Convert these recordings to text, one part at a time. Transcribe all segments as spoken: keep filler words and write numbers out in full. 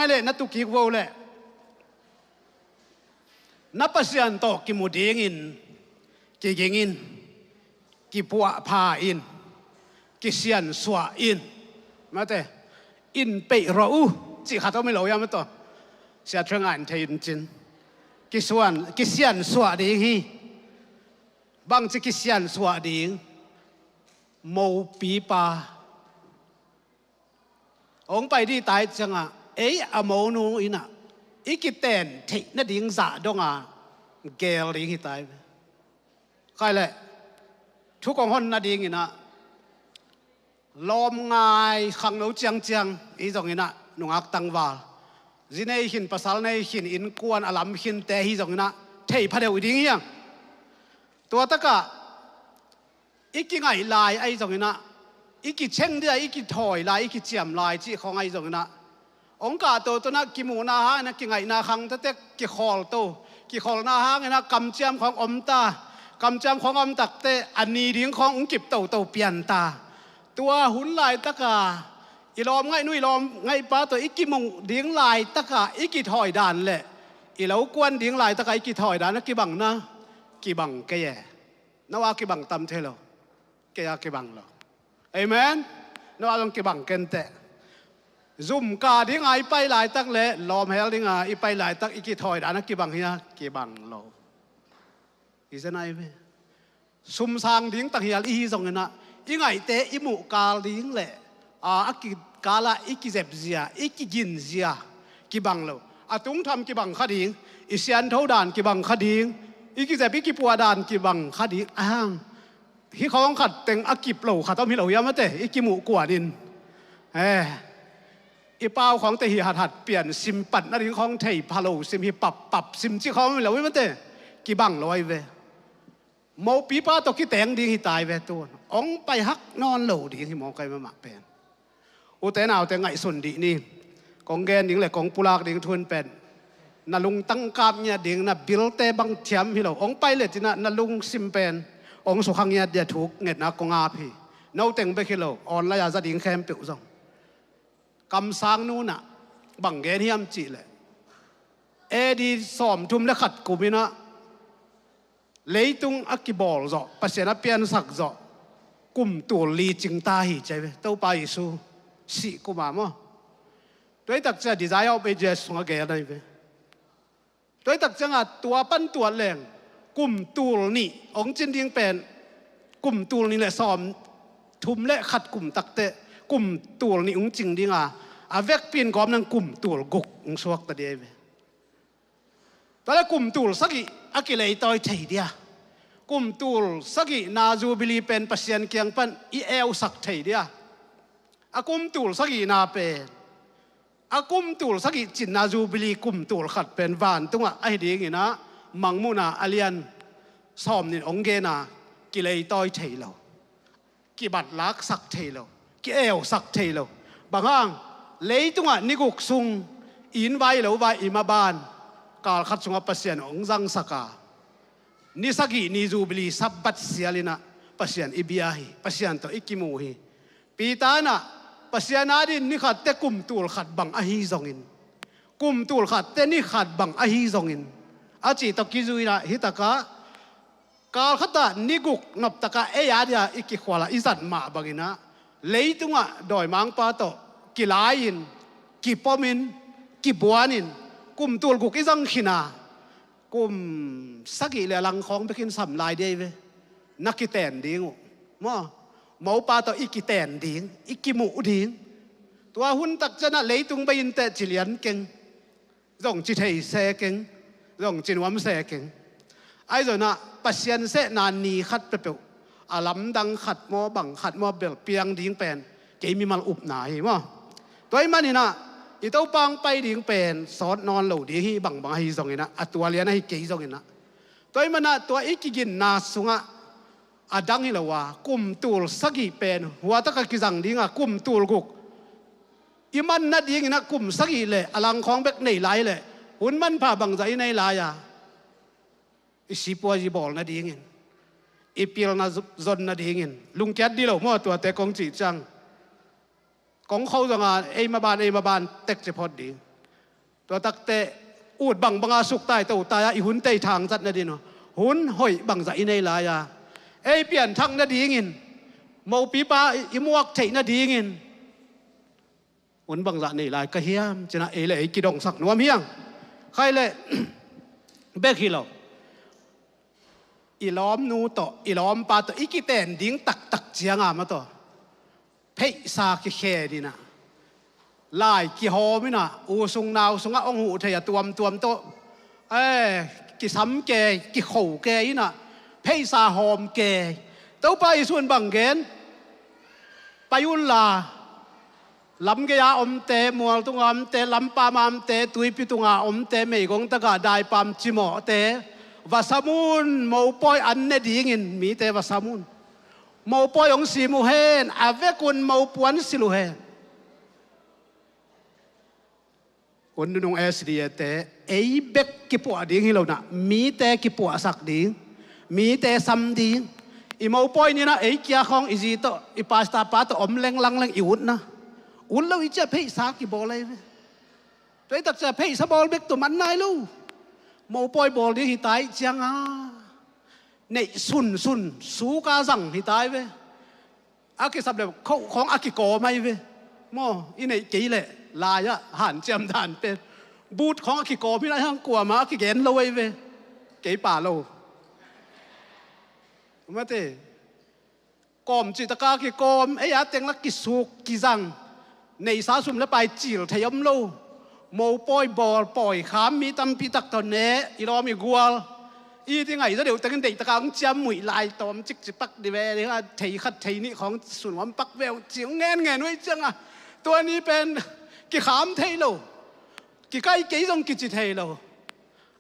leh na tu kik vo leh na Pasian tawh kimu dingin kiging in, kipuahpha in, kisiansuah in. Mate, in peih rawh uh cih khat om hi lo hiam, mate? Sia Thuang in thei in cin, kisuan kisiansuah ding hi. Bangci kisiansuah ding? Mopipa hong pai dih tai ciangah ei a monu inah i kiten theih nading zah donga geel ding hi tai. Khai leh thu kong hon nadinginah lawm ngai khangno ciangciang i zonginah nungak tangval, zi nei khin, pasal nei khin, innkuan a lam khinte hi zonginah thei pha deuh i ding hiang. Tua takah i kingaih lai ahi zonginah, i kicheng dia i kithawi lai, i kiciam lai cih khawng ahi zonginah, hong kahto tunah kimuhna hanginah kingaihna khang tatek kikhawlto, kikholhna hanginah kamciam khawng om ta, kamciam khawng om takte a ni ding khawng hong kip toto pian ta. Tua hun laitaka i lawm ngaihnu, i lawm ngaihpa tawh i kimuh ding laitaka i kithawi dan le i lo kuan ding laitaka i kithawi dan a kibang na? Kibang kei e. No a kibang tam thei lo. Kei a kibang lo. Amen. No a zong kibang kenteh. Zumka dinga i pai laitak le lawmhel dinga i pai laitak i kithawi dan a kibang hia? Kibang lo. I zen ai ve. Sumsang ding tanghial ihi zonginah i ngaihte i muhkal ding le a, a kikala i kizepzia, i kiginzia kibang lo. A tungtham kibang kha ding, i siantho dan kibang kha ding, i kizep i kipuah dan kibang kha ding. Ahang, hi khawng khat teng a kip lo khat om hi lo hiam, mate? I kimuh kuanin, eh, i pau khawngte hi hathat pian sim, patna ding khawng thei pha lo sim, hi pappap sim cih khawng om hi lo hiam, mate? Kibang lo ai ve. Mopipa tawh kiteng ding hi tai ve tun. Hong pai hak nawn lo ding hi mawk ai mahmah pen. Ute naute ngaihsun dih ni. Kong gen ding le kong pulak ding thu in pen na lungtang kap ngiat ding, na bilte bang thiam hi lo. Hong pai le cinah na lungsim pen hong sukha ngiat dia thu ngetna kong ap hi. No teng bek hi lo, online a za ding khempeuh zong. Kamsang nunah bang gen hiam cihleh, A D sawmthum le khat kuminah leitung a kibawl zawh, Pasian a piansak zawh kum tul li cing ta hi ci ai ve. Topa Jesu sih kuma maw? Tuaitak cia Desire of Ages sungah gel ai ve. Tuaitak ciangah tua pan tuat leng kum tul nih hong cin ding pen, kum tul nih le sawmthum le khat kum takte kum tul nih hong cing dinga, a vekpi in gawm nang kum tul guk hong suakta ding ai ve. Tua le kum tul sagih a kileitawi thei dia, kum tul sagihna Jubilee pen Pasian kiang pan i eusak thei dia, a kum tul sagihna pen, a kum tul sagih cinna Jubilee kum tul khat pen vantungah ahi dinginah Mangmuhna a lian sawm nih hong gena kileitawi thei lo. Kibatlaksak thei lo, ki-eusak thei lo. Bang hang? Leitungah ni guk sung i inn vai i lo vai i maban kal khat sungah Pasian hong zangsak a, ni sagih ni Jubilee Sabbath sialinah Pasian i bia hi, Pasian tawh i kimu hi. Peter inah Pasian adin ni khatte kum tul khat bang ahi zongin, kum tul khatte ni khat bang ahi zongin a cih tawh kizuinah hi takah kal khatah ni guk noptakah ei adia i kikhualah i zat mah banginah leitungah dawimangpa tawh kilai-in, kipomin, kibuanin kum tul guk i zang khina, kum sagih le a langkhawng bekin sam lai dei ve. Na kiten ding uh maw? Mopa tawh i kiten ding, i kimuh ding. Tua hun takcianah leitung bei inteh ci lian keng, zong ci thei se keng, zong ci nuam se keng. Ahi zonah Pasian sehna ni khat peuhpeuh a lamdang khat maw, bang khat maw bel piang ding pen kei mimal upna hi maw? Tua ih maninah i Topa hong pai ding pen sawt nawn lo ding hi, bangbang ahi zonginah, a tua lian ahi kei zonginah. Tua ih manah tua i kiginna sungah a dang hi lo a, kum tul sagih pen huataka kizang dinga kum tul guk i man nadinginah kum sagih le a langkhawng bek nei lai le hun manpha bangzah i nei lai-a, i sipuazi bawl nadingin, i pilna zon nadingin lungkiat dih lo maw? Tuate kong cih ciang kong kho zonga ei maban, ei maban tek ci phot ding. Tua takteh ut bangbanga suktai totai-a i hun tei thangzat nading uh, hun hoih bangzah i nei lai-a, ei pianthak nadingin, mopipa i muak theih nadingin hun bangzah nei lai ka hiam, cinah ei le ei kidongsak nuam hiang. Khai le bek hi lo, i lawmnu tawh, i lawmpa tawh i kiten ding taktak cianga mah tawh pheisa kikhen inah, lai kihawm inah, u sung nau sungah hong huh thei a tuamtuam tawh, eh, kisam ke, kikho ke inah, pheisa hawm ke. Topa Jesuh in bang gen? Pai unla, lamgei-a omte, mualtunga omte, lampama omte, tuipi tunga omte, meigong tagah daipam cimawhte va sam un. Mopawi an ne dingin mite va sam un. Mopawi hong sim uh hen, a vekun mopuan silh uh hen. Hun nunung S D A te ei bek kipuah ding hi lonah, mite kipuahsak ding, mite sam ding. I mopawi ninah ei kia khawng i zi tawh, i pastor pa tawh om lenglangleng i utna, ut lo i ciah pheisa kibawl ahi ve. Tua i takcia pheisa bawl bek tawh man nai lo. Mopawi bawl ding hi ta ih cianga neih sunsun suka zang hi ta ih ve. A kisap le khoh khawng a kikawm ahi ve. Maw, i neih kei leh lai-ah hanciam dan pen but khawng a kikawm hi lai hang, kuama a kigen lo ahi ve. Kei pa lo. Mate. Kawm cihtaka kikawm, ei a teng la kisuk kizang, neihsa sum le pai cil thei om lo. Mopawi bawl, pawi kham mi tampi tak tawh ne, i lawm i gual. I ti ngaih zaw deuh tengin deihtaka hong ciam muih lai tawm cikcipak di ve, thei khat thei nih khawng sunuam pak veu ci hong ngenngen uh ei cianga, tua ni pen kikham thei lo, kikai kei zong kici thei lo.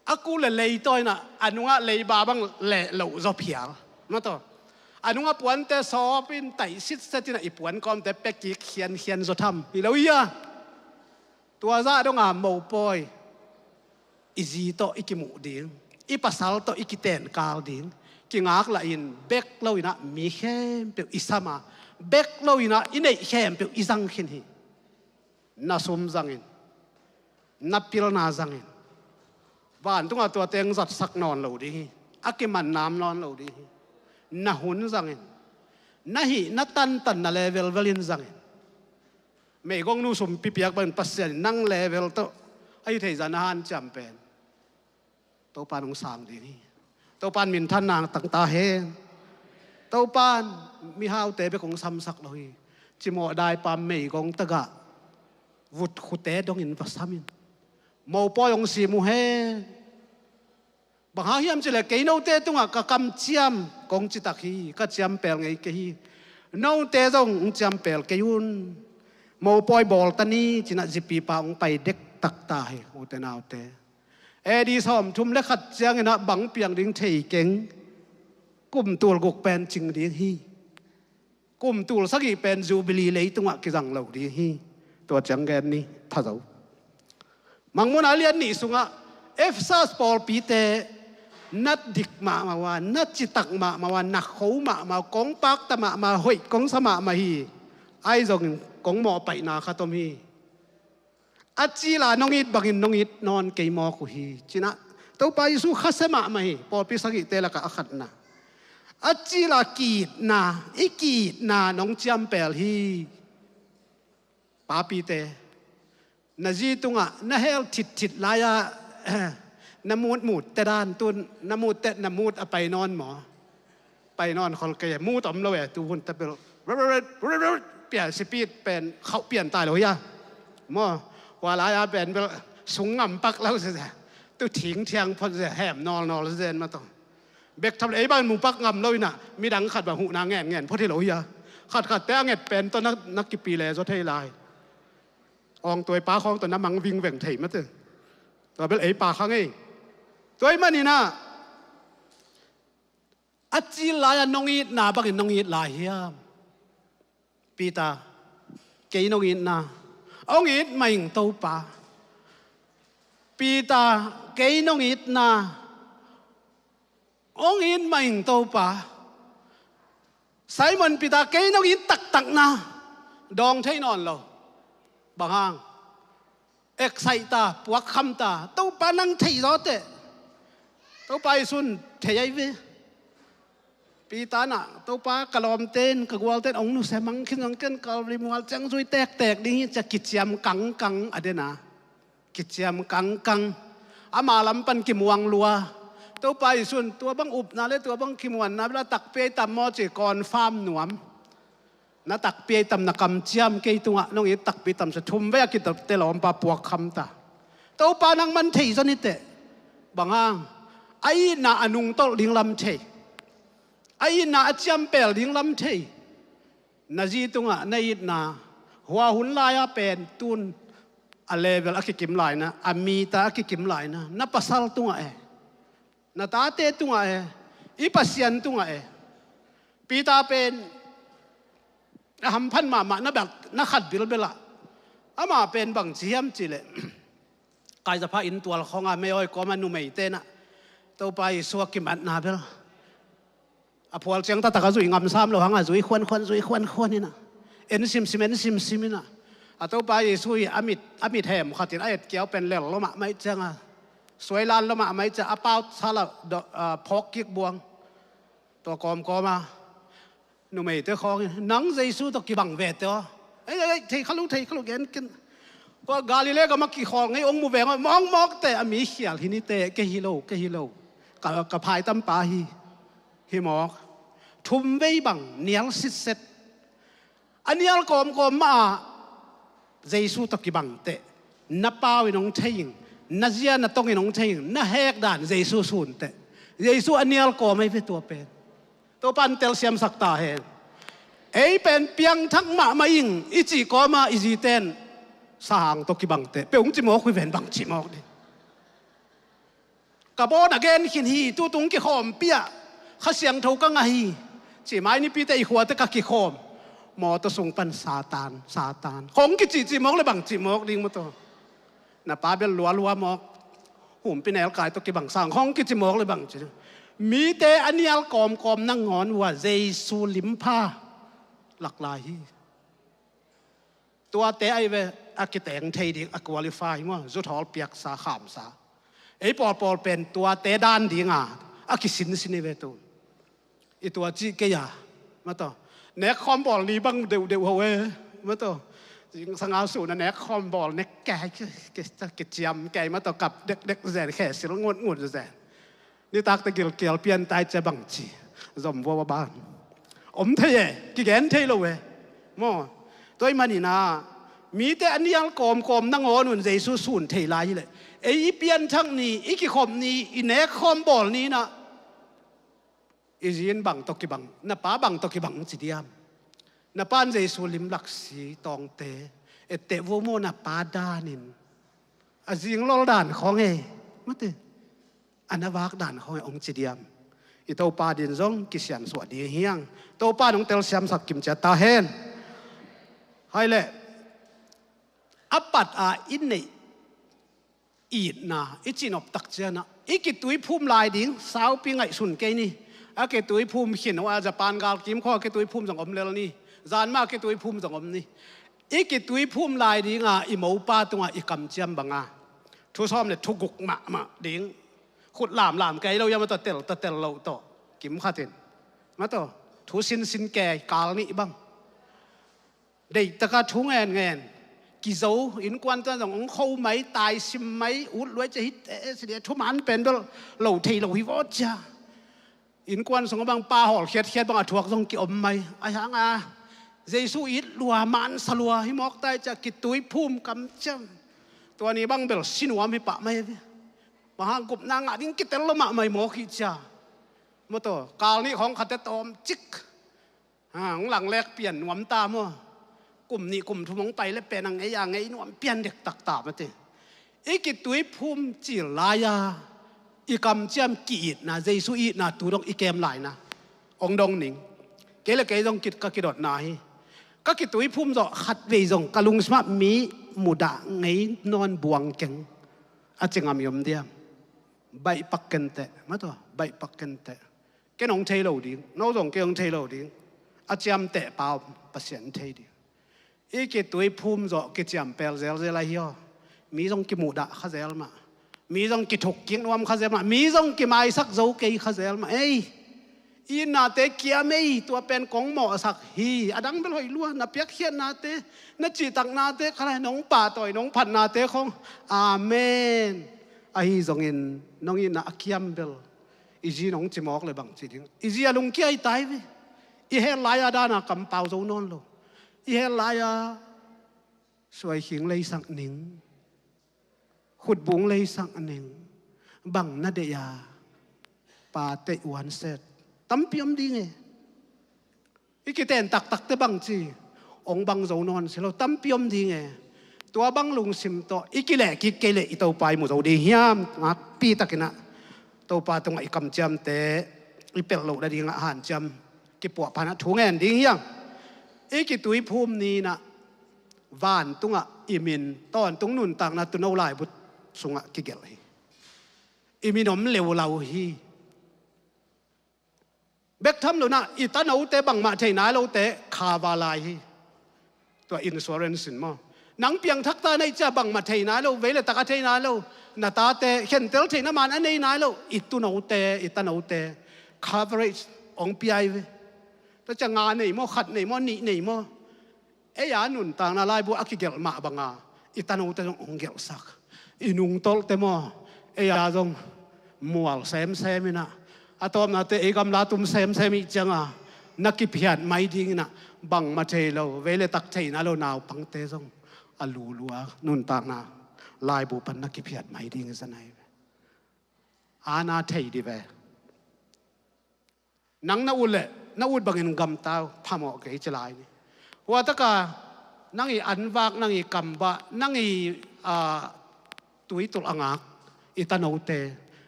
A ku le leitaw inah, a nungah leiba bang leh loh zaw phial. Mataw. A nungah puante sawpin taih sitset inah i puan kawmte pia kik khiankhian zaw tham hi lo hi a. Tua zah donga mopawi i zi tawh i kimuh ding, i pasal tawh i kitenkal ding, kingak lahin bek lo inah mi khempeuh i sama, bek lo inah i neih khempeuh i zang khin hi. Na sum zangin, na pilna zangin, vantungah tua teng zatsak nawn lo ding hi. A kiman nam nawn lo ding hi. Na hun zangin, na hih na tantan na level velin zangin, meigongnu sumpi piak bangin Pasian in nang level tawh a hi theih zah na hanciam pen Topa in hong sang ding hi. Topa in minthanna tang ta hen. Topa in mihaute bek hong samsak lo hi. Cimawh daipam meigong tagah vutkhute dongin va samin, mopawi hong sim uh hen. Bang hang hiam cileh kei note tungah ka kamciam kong citak hi, ka ciampel ngei kei hi. Note zong hong ciampel kei un. Mopawi bawl ta ni cinah zipipa hong pai dektak ta hi, ute naute. A D sawmthum le khat cianginah bang piang ding thei keng. Kum tul guk pen cing ding hi. Kum tul sagih pen Jubilee leitungah kizang lo ding hi. Tua ciang gen ni, thazo. Mangmuhna lian nih sungah Efesas pawlpite na dik mahmah uh a, na citak mahmah uh a, na kho mahmah uh, kong pakta mahmah, hoih kong sa mahmah hi. Ahi zongin kong mawhpaihna khat om hi. A cila nong it bangin nong it nawn kei mawk uh hi, cinah Topa Jesuh khasia mahmah hi. Pawlpi sagihte lakah a khatna, a cila ki-itna, i ki-itna nong ciampel hi. Papite, na zi tungah na hel thitthit lai-ah na mutmut te dan tun, na mut te, na mut a pai nawn maw? Pai nawn khol kei, mut om lo e, tu hun tabel pian, speed pen khauh pian tai lo hia. Maw, hua lai-a pen bel sung ngam pak lo sia, tu thing thiang phot sia, hem nawlnawl sia zen mataw. Bek tham le ei bang mu pak ngam lo inah, midang khat bang huhna ngenngen phot hi lo hia. Khatkhatte a nget pen tawh na, na kipi le zaw thei lai. Awngtuai pa khawng tawh na mang vingveng thei mate. Tua bel ei pa kha ngei. Tua ih maninah a cil lai-a nong itna bangin nong it lai hiam? Peter, kei nong itna hong it mah ing Topa. Peter, kei nong itna hong it mah ing Topa. Simon Peter, kei nong it taktakna dawng thei nawn lo. Bang hang? Eksaih ta, puakkham ta. Topa nang thei zaw teh. Topa Jesu in thei ahi ve. Peter in ah, Topa, ka lawmte in, ka gualte in hong nusia mang khin zong ken Kalvari mual ciang zui tektek ding hi ci-a kiciam kangkang a den a. Kiciam kangkang. Ama lam pan kimuang lua. Topa Jesu in tua bang upna le tua bang kimuanna bel a takpi ahi tam maw ci confirm nuam. Na takpi ahi tam, na kamciam kei tungah nong it takpi tam sa. Thum vei a kitel lawmpa puakkham ta. Topa nangman thei zaw ni teh. Bang hang? A itna a nungtolh ding lam thei. A itna a ciampel ding lam thei. Na zi tungah na itna, hua hun lai-a pen tun a level a kikim laina, a mita a kikim laina, na pasal tungah e, na tate tungah e, i Pasian tungah e. Peter pen a hamphat mahmah, na bel, na khat bilbel ah. Ama pen bang ci hiam cih leh, Kaisapha inntual khawngah meiawi kawmah numeite in ah Topa Jesu a kimatna bel a phual ciang taktak a zui ngam sam lo hangah zui khuankhuan, zui khuankhuan in ah, en simsim, en simsim in ah, a Topa Jesu hi a mit, a mit hem khat in a etkiau pen lel lua mahmah ahih ciangah, suailan lua mahmah ahih ciangah, a pau sal ah do-, ah, phawk kik buang. Tua kawmkawm a numeite khawng in, nang Jesu tawh kibang ve teh aw. Ei, ei, ei, thei kha lo, thei kha lo, gen ken. Kua Galilee gamah kikhawl ngei hong mu veng aw, mawkmawk teh, a mi khial hi ni teh, kei hi lo, kei hi lo. Ka, ka phaitampa hi, hi mawk. Thum vei bang nial sitset. A nial kawmkawm mah ah Jesu tawh kibang teh. Na pau in hong thei ing, na zia na tong in hong thei ing, na hek dan Jesu sun teh. Jesu a nial kawm ahi ve tua pen. Topa in telsiamsak ta hen. Ei pen piangthak mahmah ing i cih kawmah i zite in sahang tawh kibang teh. Peuh hong ci mawk uh hi ven, bang ci mawk ding. Ka bawn a gen khin hi, tutung kikhawmpi ah Kha Siangtho ka ngah hi, ci mai nipite i khuate ka kikhawm. Mawtaw sung pan Satan, Satan khawng kicihcih mawk le bang cih mawk ding maw taw. Na pa bel lualua mawk, humpi nelkai tawh kibang sang khawng kici mawk le bang ci. Mite a nial kawmkawm nangawn uh ah Jesu limpha lak lai hi. Tuate ahi ve a kiteng thei ding, a qualify maw, zuthawl piaksa, khamsa. Ei pawlpawl pen tuate dan dinga a kisinsin hi ve tu. I tua cih kei a, maw taw. Nekkhawm bawl ni bang deuhdeuh ho e, maw taw. Zingsang a sun a nekkhawm bawl nek kei, ki, ki, kiciam kei, maw taw, kap dekdek zen, khesil ngutngut zen. Nitakte gilkial pian tai cia bangci zom vua ban om thei e, kigen thei lo e. Maw, tua ahih manin ah mite a nial kawmkawm nangawn un Jesu sun thei lai hileh, ei i pianthak ni, i kikhop ni, i nekkhawm bawl ni in ah i zi in bang tawh kibang, na pa bang tawh kibang ci diam? Na pa in Jesu limlak si tawngte etteh vua maw, na pa danin a zinglol dan khawng e, mate, a na vak dan khawng e hong ci diam? I Topa din zong kisiansuah ding hiang. Topa in hong telsiamsak kimcia ta hen. Hai leh, a pat a i neih itna i cihnop tak ciangin ah i kituiphum lai ding saupi ngaihsun kei ni. A kituiphum khin uh a, Japan galkim khawng a kituiphum zong om lel ni. Zan mah a kituiphum zong om ni. I kituiphum lai dinga i mopa tungah i kamciam banga thu sawm le thu guk mahmah ding. Khut lamlam kei lo, ia maw taw, tel taw, tel lo tawh, kim khat in, maw taw, thu sinsin kei, kal nih bang. Deihtaka thu ngenngen, kizo, innkuan tuan zong hong kho mai, taisim mai, ut luai cia hi teh, si dia, thuman pen bel lo thei lo hi vaw cia. Innkuan sung a bang pa hawl khiatkhiat bang a thuak zong kiom mai. Ahi hanga Jesu it lua, mansa lua hi mawk tai cia, kituiphum kamciam. Tua ni bang bel si nuam hi pah mai ve. Bang hang gupna ngah ding kitel lo mahmah hi mawk hi cia. Maw taw, kal nih khawng khatte tawm cik. Ha, hong langlek pian nuam ta maw? Kum nih kum thum hong pai le pen a ngei a ngei nuam pian dektak ta mate. I kituiphum cil lai-a i kamciam ki-itna, Jesu itna tu dong i kem laina hong dong ning. Kei le kei zong kit ka kidotna hi. Ka kituiphum zawh khatvei zong ka lungsimah mi mudah ngei nawn buang keng. A ci ngam i om diam? Baihpak kenteh, maw taw, baihpak kenteh. Ken hong thei lo ding, no zong kei hong thei lo ding. A ciamteh pa om, Pasian thei ding. I kituiphum zawh kiciampel zelzel ahi aw. Mi zong kimuhdah kha zel mah. Mi zong kithuk kik nuam kha zel mah. Mi zong kimaisak zo kei kha zel mah. Ei, i itnate kiam ei, tua pen kong mawhsak hi. A dang bel hoih lua, na piakkhiatnate, na cihtaknate, kha lai nong pahtawi, nong phatnate khong. Amen. Ahi zongin nong itna a kiam bel i zi nong cimawk le bang ci ding. I zi a lungkia i tai ve. I hel lai-a dana kampau zo nawn lo. I hel lai-a suaikhing leisak ning, khutbung leisak ning, bang na deih a, pa teih uanset. Tampi om ding e. I kiten taktakte bang ci, ong bang zo nawn si lo, tampi om ding e. Tua bang lungsim tawh i kileh kik kei leh i Topa i mu zo ding hiam? Nakpi takinah Topa tungah i kamciamte i pelh loh nadingah hanciam kipuahphanah thu ngen ding hiam? I kituiphum ninah vantungah i min tawntung nuntakna tuuno laibu sungah kigelh hi. I min om leulau hi. Bek tham lo nah, i tanote bangmah thei nai lote kha va lai hi. Tua insurance in maw, nang piangthakta neih cia bangmah thei nai lo, vei le tak a thei nai lo, na tate khentel theihna man a nei nai lo, i tuunote, i tanote coverage ong piai ve. Tua cia nga nei maw, khat nei maw, nih nei maw, ei a nuntakna laibu a kigelh mah banga i tanote zong ong gelhsak. I nungtolhte maw, ei a zong mual semsem inah, a tawpnate ei gamla tum semsem ih cianga na kiphiat mai dinginah, bangmah thei lo, vei le tak thei nai lo naupangte zong a lulua nuntakna laibu pan na kiphiat mai ding i zanai ve. A na thei di ve. Nang na ut leh na ut bangin gamta uh, phamawh kei ci lai ni. Huataka nang i anvak, nang i kambah, nang i, ah, tuitulh a ngak i tanote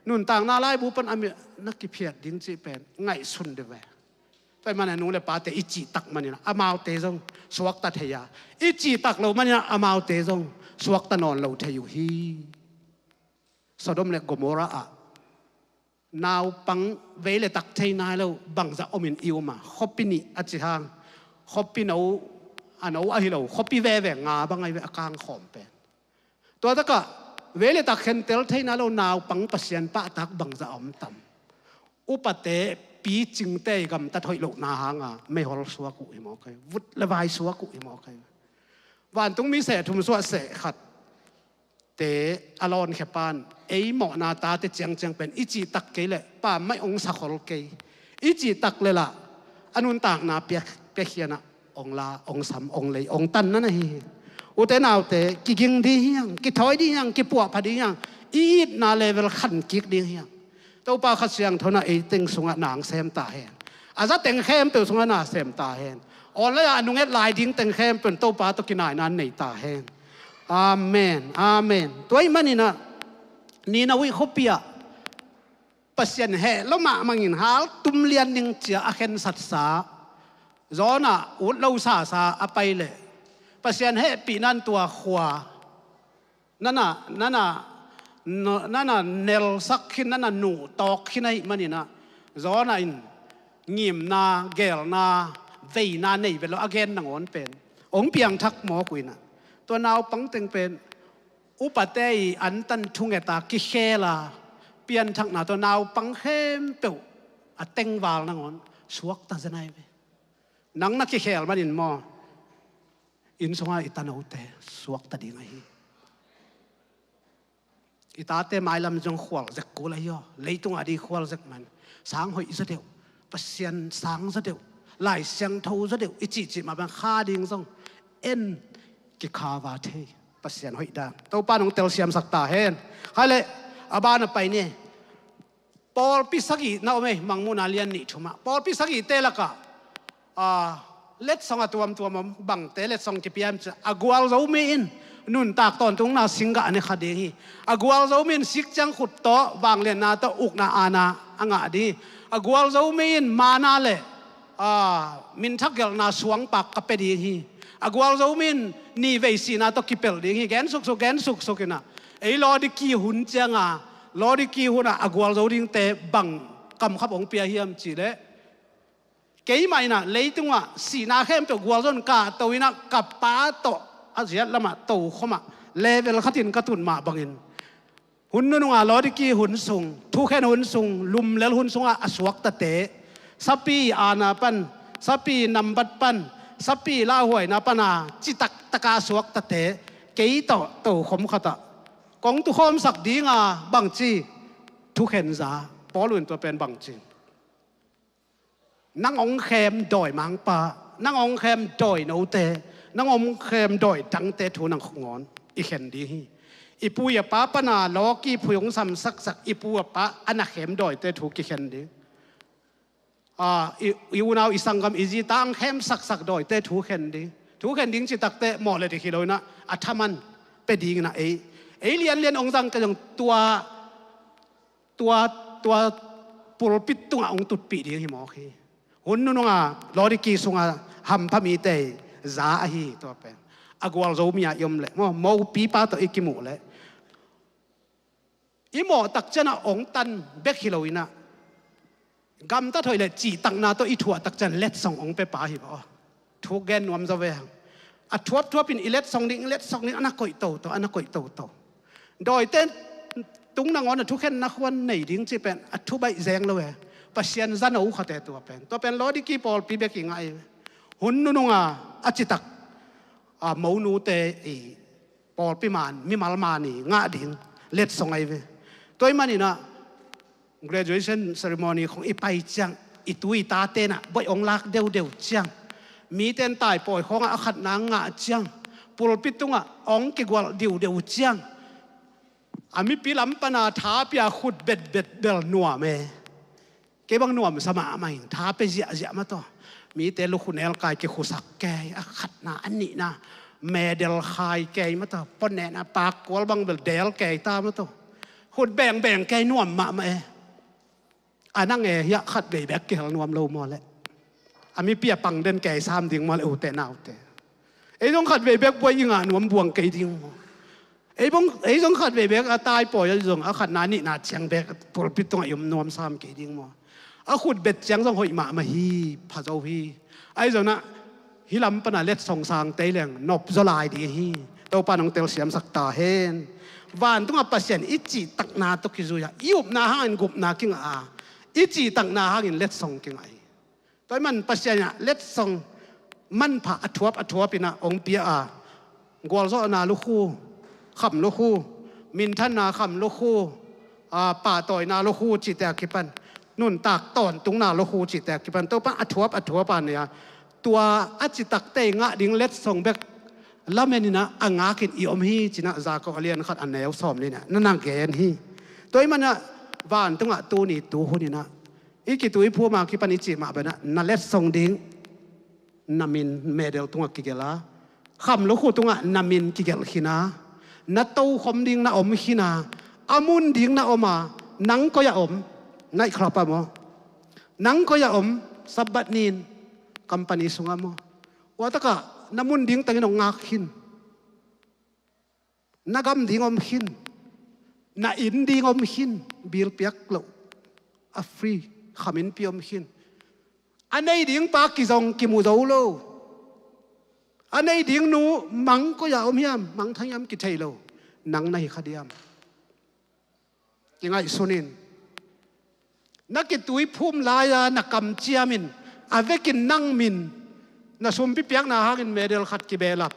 nuntakna laibu pan a mi na kiphiat ding cih pen ngaihsun de ve. Tua i mana nu le pate i cihtak manina amaute zong suakta thei a, i cihtak lo manina amaute zong suakta nawn lo thei uh hi. Sodom le Gomorrah ah naupang vei le tak thei nai lo bangzah omin i um a, khuapi nih a ci hang, khuapi no, a no ahi lo, khuapi veve nga bang ahi ve a kangkhawm pen. Tua takah vei le tak khentel thei nai lo naupang Pasian pahtak bangzah om tam. Upate picingte i gamtat hoih lohna hanga meihol suak uh hi mawk ahi, vut le vai suak uh hi mawk ahi. Vantung mi seh thum suah seh khat te a lawnkhia pan ei mawhna tate ciangciang pen i cihtak kei leh pammaih ong sakhol kei. I cihtak le lah a nuntakna piak, piakkhianah ong la, ong sam, ong lei, ong tan na na hi hi. Ute naute, kiging ding hiang, kithawi ding hiang, kipuahpha ding hiang, i itna level khan kik ding hiang. Topa Kha Siangtho na ei teng sungah nang sem ta hen. A za teng khempeuh sungah na sem ta hen. Online ah a nunget lai ding teng khempeuh Topa tawh kinaina nei ta hen. Amen. Amen. Tua ih maninah Nineveh khuapi ah Pasian heh lo mahmangin hal tum lian ding cia a khensatsa Jonah ut lo sasa a pai leh Pasian hehpihna in tua khua nana, nana, no, nana nelsak khin, nana nuhtawk khin ahih maninah Jonah in ngimna, geelna, veina nei ve lo a gen nangawn pen ong piangthak mawk uh inah tua naupang teng pen upate i antan thungeta kikhela pianthakna tua naupang khempeuh a tengval nangawn suakta zenai ve. Nang na kikhel manin maw, inn sunga i tanote suakta ding ahi. I tate mailam zong khual zek kul ahi aw. Leitunga di khual zek man sang hoih zaw deuh, Pasian sang zaw deuh, Lai Siangtho zaw deuh i cihcih mah bang kha ding zong en kikhava thei. Pasian hoih dan Topa nong telsiamsak ta hen. Hai leh a bana pai ni. Pawlpi sagih na om ei, Mangmuhna lian nih thumah pawlpi sagihte lakah, a, letsong a tuamtuam om. Bangte letsong kipiam cia a gualzo mi in nuntak tawntungna singgah a ne kha ding hi. A gualzo mi in sik ciang khut tawh vangliatna tawh ukna aana a ngah ding hi. A gualzo mi in mana le, a, minthak gelhna suangpak ka pia ding hi. A gualzo mi in nivei sihna tawh kipelh ding hi. Gen suksuk, gen suksuk inah ei Laodiki hun cianga Laodiki hunah a gualzo dingte bang kamkhap hong pia hiam cihleh, keimah inah leitungah sihna khempeuh gualzo in kahto inah ka Pa tawh a ziat lamah tokhomah Level khatin ka tun mah bangin, hun nununga Laodiki hun sung, thukhen hun sung, lumlel hun sungah a suaktate, sapi aana pan, sapi nambat pan, sapi lauhuaina pana citak taka suaktate, kei tawh tokhom khatah kong tukhawmsak dinga bangci, thukhen za. Paul in tua pen bangci, nang hong khem dawi mangpa, nang hong khem dawi note, nang hong khem dawi dangte thu nang ngawn i khen ding hi. I pu i pa pana lawki phui hong samsaksak i pu i pa a na khem dawite thu kikhen ding. Ah, i, i unau i sanggam i zita hong khemsaksak dawite thu khen ding. Thu khen ding citakte mawh le dik hi lo inah a thaman pia ding inah ei, ei lianlian hong zang kei zong tua, tua, tua pulpit tungah hong tutpih ding hi mawk hi. Hun nununga Laodiki sunga hampha mite za ahi tua pen. A gualzo mi-a i om leh maw, mopipa tawh i kimuh leh i mawh takcianah hong tan bek hi lo inah, gamtat hoih le cihtakna tawh i thuah takcian letsong hong piapa hi maw. Thuk gen nuam zaw ve hang. A thuapthuapin i letsong ding, i letsong ding, a na koih toto, a na koih toto. Dawite tung nangawn a thukhenna khuan nei ding cih pen a thubaih zeng lo e. Pasian zano khate tua pen. Tua pen Laodiki pawlpi bek i ngah hi. Hun nununga a citak, a, monute i pawlpi man, mimal man i ngah ding letsong ahi ve. Tua ahih maninah graduation ceremony khong i pai ciang, i tu i tate inah boih hong lak deudeu ciang, mite in taipawi khawngah a khatna ngah ciang, pulpit tungah hong kigualh diudeu ciang, a mipi lam pana tha pia khut betbet bel nuam e. Kei bang nuamsa mahmah ing, tha pia ziahziah mataw. Mite lukhu nelkai kikhusak kei, a khatna a nihna medal khai kei mataw, ponena pakkual bang bel del kei ta mataw. Khut bengbeng kei nuam mahmah e. A nang e hiah khatvei bek kihel nuam lo maw leh. A mipi a pang den kei sam ding maw leh ute naute. Ei zong khatvei bek buai i ngah nuam buang kei ding maw. Ei bang, ei zong khatvei bek a taipawi a zong a khatna nihna ciang bek pulpit tungah i om nuam sam kei ding maw. A khut bet ciang zong hoih mahmah hi, pha zo hi. Ahi zonah hih lam pana letsong sangte leng nop zaw lai ding hi. Topa nong telsiamsak ta hen. Vantungah Pasian i cihtakna tawh kizui a, i upna hangin gupna kingah a, i cihtakna hangin letsong kingah hi. Tua ahih man Pasian ah letsong manpha a thuap a thuap inah hong pia a, gualzawhna lukhu, kham lukhu, minthanna kham lukhu, a, pahtawina lukhu cihte a kipan, nuntak tawntungna lukhu cihte a kipan Topa a thuap a thuap a nei a, tua a citakte i ngah ding letsong bek lamen inah a ngakin i om hi cinah Jakob a lian khat a neu sawm ni inah na na gen hi. Tua ahih manah vantungah tuni tuhun inah i kituiphum a kipan i cih mah banah na letsong ding na min medal tungah kigelh a, kham lukhu tungah na min kigelh khin a, na tokhom ding na om khin a, a mun ding na om a, nang koi-ah om, night club ah maw, nang koi-ah om, Sabbath ni-in company sungah maw, ua takah na mun ding tangin hong ngak khin. Na gam ding om khin, na inn ding om khin, bill piak loh, a free, kham innpi om khin. A nei ding pa kizong kimu zo lo. A nei ding nu mang koi-ah om hiam, mangthang hiam kithei lo. Nang na hi kha diam? Kingaihsun in. Na kituiphum lai-a na kamciam in, a vekin nang min, na sumpi piakna hangin medal khat kibehlap,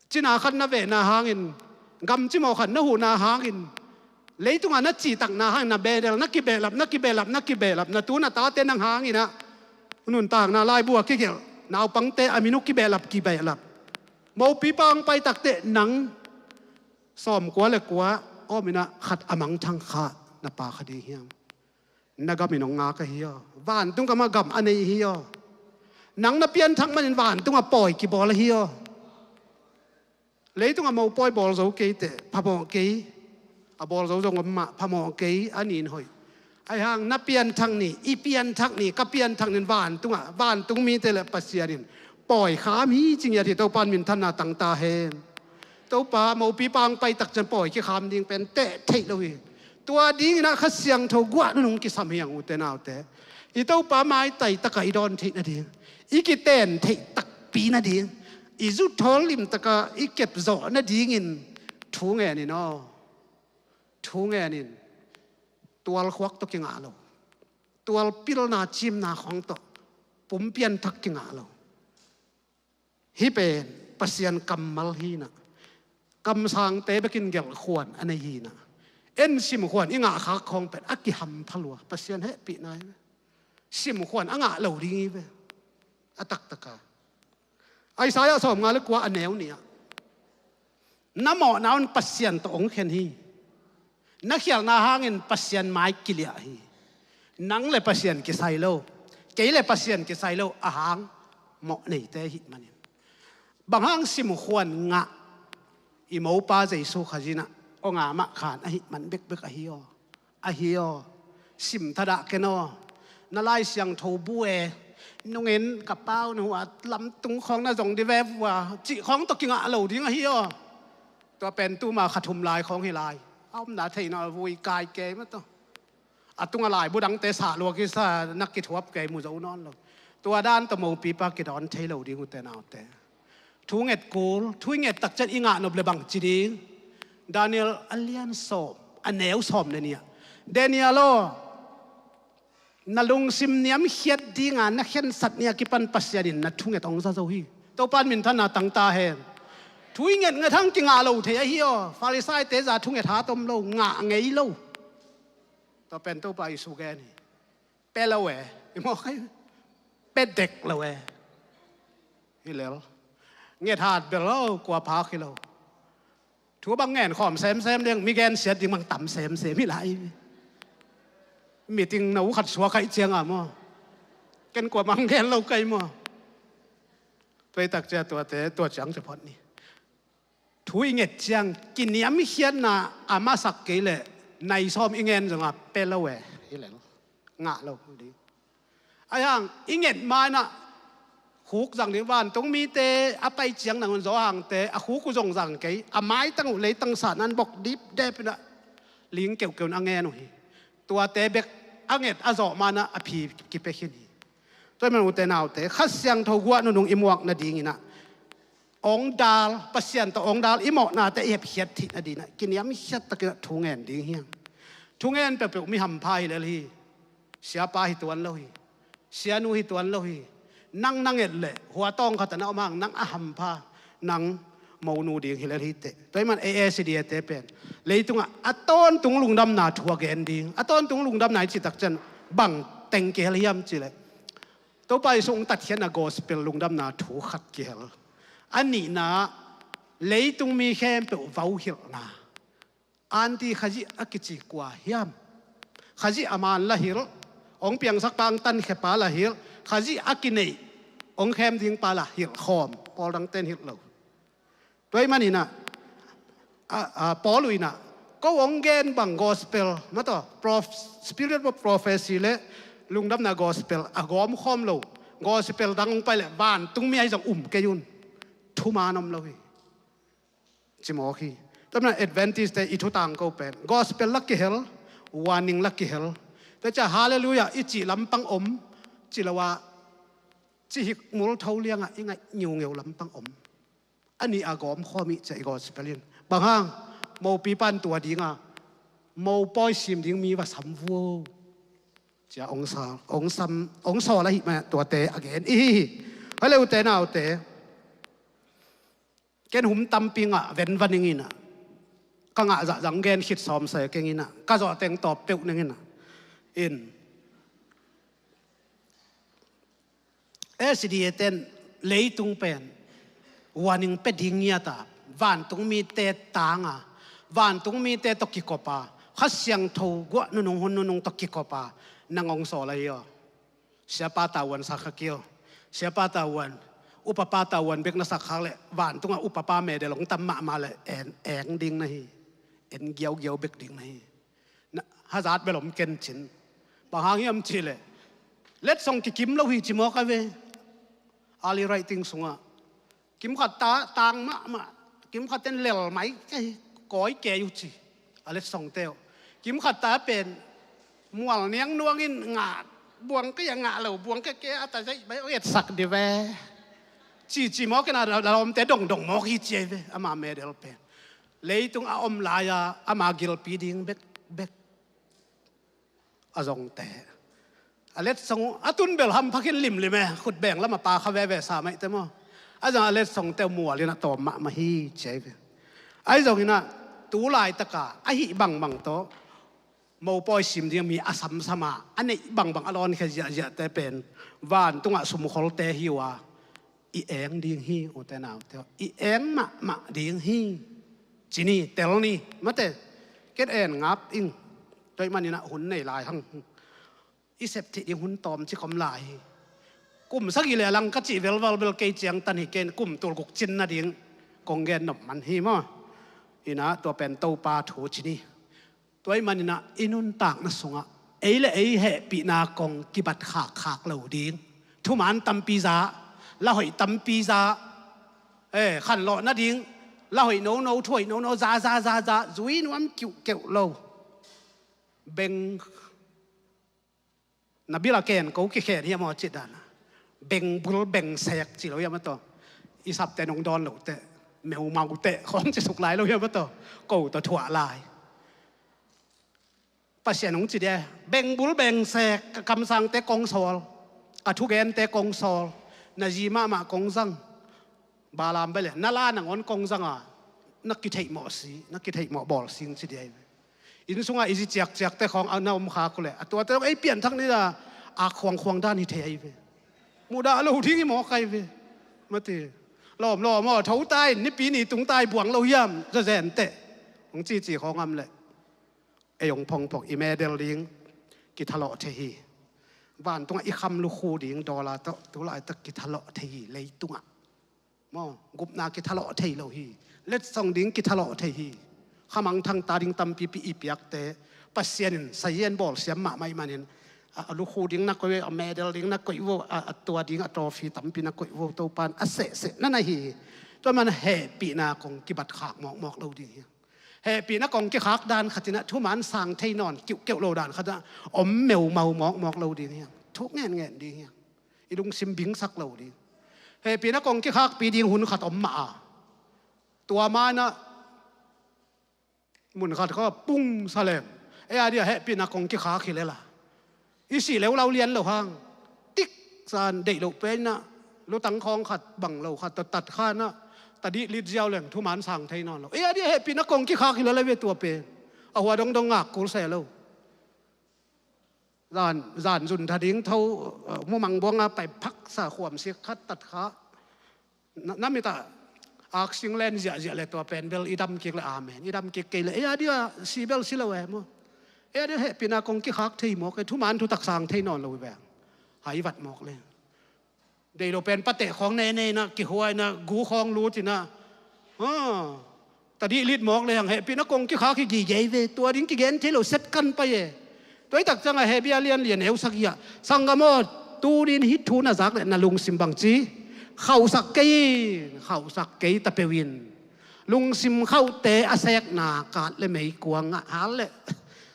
cina khat na vehna hangin, gamcimawh khat na huhna hangin, leitungah na cihtakna hangin na medal na kibehlap, na kibehlap, na kibehlap, na tu na tate nang hangin ah nuntakna laibu a kigelh naupangte a min uh kibehlap, kibehlap. Mopipa hong pai takteh nang sawmkua le kua om inah khat a mangthang kha na pha kha ding hiam? Na gam in hong ngak ahi aw. Vantung gamah gam a nei hi aw. Nang na pianthak manin vantungah pawi kibawl ahi aw. Leitungah mopawi bawl zo kei teh phamawh kei. A bawl zo zong om mah, phamawh kei, a nin hoih. Ahi hang na pianthak ni, i pianthak ni, ka pianthak nin vantungah, vantung mite le Pasian in pawi kham hi ci ngiat hi. Topa in minthanna tang ta hen. Topa, mopipa hong pai takciang pawi kikham ding pen teh theih lo hi. Tua dinginah Kha Siangtho guah nunung kisam hi hang, ute naute. I Topa maitai takah i dawn theih nading, i kiten theih takpi nading, I zu thawl limtaka i kep zawh nadingin thu ngen in aw. Thu ngen in. Tualkhuak tawh kingah lo. Tualpilna cimna khawng tawh pumpian thak kingah lo. Hih pen Pasian kammal hi-in ah, kamsangte bekin gelhkhuan a nei hi-in ah, en simkhuan i ngahkhak khawng pen a kihampha lua. Pasian hehpihna hi ve. Simkhuan a ngah lo ding hi ve. A taktaka Isaiah sawmnga le kua a neu nih ah, na mawhna un Pasian tawh hong khen hi. Na khialhna hangin Pasian mai kiliah hi. Nang le Pasian kisai lo, kei le Pasian kisai lo, a hang mawh neite ahih manin. Bang hang simkhuan ngah? I mopa Jesu Khazih in ah hong a mah khan ahih man bekbek ahi aw. Ahi aw. Sim thadah ken aw. Na Lai Siangtho bu e. Nungin ka pau na hua lamtung khawng na zong di ve vua cih khawng tawh kingah lo ding ahi aw. Tua pen tuma kha thum lai khawng hi lai. A omna theihna vui kai kei mah tawh. A tunga laibu dangte sah lua kisa na kithuap kei mu zo nawn lo. Tua dan tawh mopipa kidawn thei lo ding ute naute. Thu nget kul, thu i nget takciang i ngah nop le bang ci ding. Daniel a lian sawm, a neu sawm le nih ah, Daniel aw, na lungsim niamkhiat dinga na khensat ni a kipan Pasian in na thunget hong za zo hi. Topa in minthanna tang ta hen. Thu i ngetnget hang kingah lo thei ahi aw. Farisaite zah thunget hat om lo, ngah ngei lo. Tua pen Topa Jesu gen hi. Pia lo e. I mawk hi. Pia dek lo e. Hi lel. Nget hat bel lo, kua phak hi lo. Thu bang ngen khawm semsem ding, mi gensiat ding bang tam semsem hi lai. Meeting no khat suak kha i cianga maw, ken kua bang gen lo kei maw. Tua i takciang tuate, tua ciang ci phot ni. Thu i nget ciang kiniamkhiatna a masak kei leh nai sawm i ngen zonga pia lo e. Hi lel. Ngah lo ding. Ahi hang i nget ma-in ah khuk zang ding, vantung mite a pai ciang nangun Johan te a khuk uh zong zang kei, a maitang uh leitang sahna-in bok dipdep in ah ling keuhkeuh in a ngen uh hi. Tuate bek a nget a zawh ma-in ah a phi kipia khin hi. Tua ahih man ute naute, Kha Siangtho guah nunung i muak nadingin ah hong dal, Pasian tawh hong dal, i mawhnate i hepkhiat theih nadingin ah kiniamkhiat takin ah thu ngen ding hi hang. Thu ngen peuhpeuh mi hampha hi lel hi. Siapa hi tuan lo hi. Sianu hi tuan lo hi. Nang na nget leh hua tawng khat ah na om hang, nang a hampha, nang monu ding hi lel hi teh. Tua ahih man ei S D A te pen leitungah a tawntung lungdamna thu a gen ding. A tawntung lungdamna i cih takciang bang teng kihel hiam cih leh, Topa Jesu hong tatkhiatna gospel lungdamna thu khat kihel. A nihna, leitung mi khempeuh vauhilhna. Anti Khazih a kici kua hiam? Khazih a man la hilh, hong piangsakpa hong tankhiapa la hilh, Khazih a kineih hong khem dingpa la hilh khawm, pawl dangte in hilh lo. Tua ahih manin ah, a, a, Paul in ah, ko hong gen bang gospel, mataw, prof-, spirit of prophecy le lungdamna gospel a gawm khawm lo gospel dang hong pai leh vantung mi ahi zong um kei un. Thuman om lo hi. Ci mawk hi. Tua ahih man Adventist te i thu tangko pen gospel la kihel, warning la kihel. Tua ciang hallelujah i cih lampang om, ci lo a, ci hikmul tho liangah i ngaih ngiungeu lampang om. A nih a gawm khawm i cih gospel in. Bang hang, mopipa in tua dinga mopawi sim ding mi va sam vuo. Cia hong sa, hong sam, hong sawl ahih man tuate a gen i hi hi. Hale ute naute. Ken hum tampi ngah venva ning in ah, ka ngah zahzah gen khit sawm se keng in ah, ka zawh teng tawp peuh ning in ah. In S D A ten leitung pen warning pia ding ngiat a, vantung mite tanga, vantung mite tawh kikop a, Kha Siangtho guah nunung hun nunung tawh kikop a, nang hong sawl ahi aw. Siapa tavuan sak kha kei aw. Siapa tavuan, upapa tavuan bek na sak khak leh vantunga upapa medal hong tam mahmah leh en, eng ding na hi. En giaugiau bek ding na hi. Na, hazat bel om ken cin. Bang hang hiam cih leh, letsong kikim lo hi ci mawk a ve. Early writing sungah kimkhat ta, tang mahmah, kimkhat ten lel mai kei, kawi kei uh ci. A letsongte uh. Kimkhat ta pen mual niang nuangin ngah buang kei a, ngah lo buang kei kei a, ta zaih bai etsak di ve. Cici mawk in a lawmte dongdong mawk hi ci ahi ve, ama medal pen. Leitung a om lai-a ama gilpi ding bekbek a zongte. A letsong a tun bel hamphakin limlim e, khut beng lam a pa kha veve sa maihte maw. A zong a letsongte mual in a tawm mahmah hi ci ahi ve. Ahi zongin a tu laitaka a hih bangbang tawh mopawi sim ding mi a samsama a neih bangbang a lawnkhia ziahziahte pen vantungah sumkholte hi uh a, i eng ding hi, ute naute aw. I eng mahmah ding hi. Ci ni, tel ni, mate. Ken en ngap ing. Tua ahih manin a hun nei lai hang. I sep theih ding hun tawm cik om lai hi. Kum sagih le a lang ka cih velval bel kei ciangtan hi, ken kum tulguk cin nading kong gen nop man hi maw. Inah tua pen Topa thu ci ni. Tua ahih manin a i nuntakna sungah ei le ei hehpihna kong kibat khakkhak lo ding. Thuman tampi za, lahoih tampi za, eh, khanlawh nading lahoih nono, thuhoih nono, za za za za, zui nuam kiuhkeuh lo. Beng na bil a ken ko kikhen hiam aw cih dan a, bengbul bengsek ci lo hiam a tawh. I sapte nong dawn loh teh, meumaute khawng ci suk lai lo hiam a tawh. Ko tawh thuah lai. Pasian hong ci dia, bengbul bengsek, ka kamsangte kong sawl, ka thugente kong sawl, na zi mahmah kong zang. Balaam bel le na la nangawn kong zanga, na kitheihmawh si, na kitheihmawh bawl sing ci dia hi ve. Inn sungah i zi ciakciakte khawng a na om khak uh leh a tuate ei pianthak ni a, a khuangkhuang dan hi thei ahi ve. Mudah lo ding hi mawk ahi ve. Mate. Lawmlawm aw, tho ta in, nipi ni tung ta hi, buang lo hiam, zazen teh. Hong cici khawng am leh ei hong phongphong, i medal ding kithalawh thei hi. Vantungah i kham lukhu ding dawla tawh tu laitak kithalawh thei hi leitungah. Maw, gupna kithalawh thei lo hi. Letsong ding kithalawh thei hi. Khamangthang ta ding tampipi i piakte Pasian in sazian bawlsiam mahmah ahih manin a, a lukhu ding na koih vo, a medal ding na koih vo, a, a tua ding a trophy tampi na koih vo, Topan a sehseh na na hi hi. Tua man hehpihna kong kibat khak mawkmawk lo ding hi. Hehpihna kong kikhak dan khatinah thuman sang thei nawn kiuhkeuh lo dan khatinah om meumau mawkmawk lo ding hi. Thuk ngenngen ding hi. I lungsim bingsak lo ding. Hehpihna kong kikhakpi ding hun khat om mah a, tua manah mun khat kha pung sa leng, ei a dia hehpihna kong kikhak hi lela, i sih leulau lian lo hang, tik san deih loh penah lutang khawng khat bang lo khat tat khanah tadih lit ziau leng thuman sang thei nawn lo. Ei a dia hehpihna kong kikhak hi lela ve tua pen. A hua dongdong ngak kul se lo. Zan, zan zun tha ding tho, uh, mumang buanga pai phaksa khuamsik khat tat kha. Na, na mitah aksing len ziahziah le tua pen bel i dam kik le amen. I dam kik kei le ei a dia si bel si lo e maw. Ei a dia hehpihna kong kikhak thei maw, kei thuman thutak sang thei nawn lo i veng. Hai vat mawk le. Deih lo pen pateh khawng neineinah kihuainah gu khawng lutinah, ha, tadih lit mawk lehang hehpihna kong kikhak hi gige ve. Tua ding kigen thei lo set kan pai e. Tua i tak ciangah Hebru lian lian eusak hiah, sanggam aw, tunin hih thu na zak leh na lungsim bangci khauhsak kei in, khauhsak kei ta peuh in. Lungsim khauhte a sekna kat le meikuang ah hal leh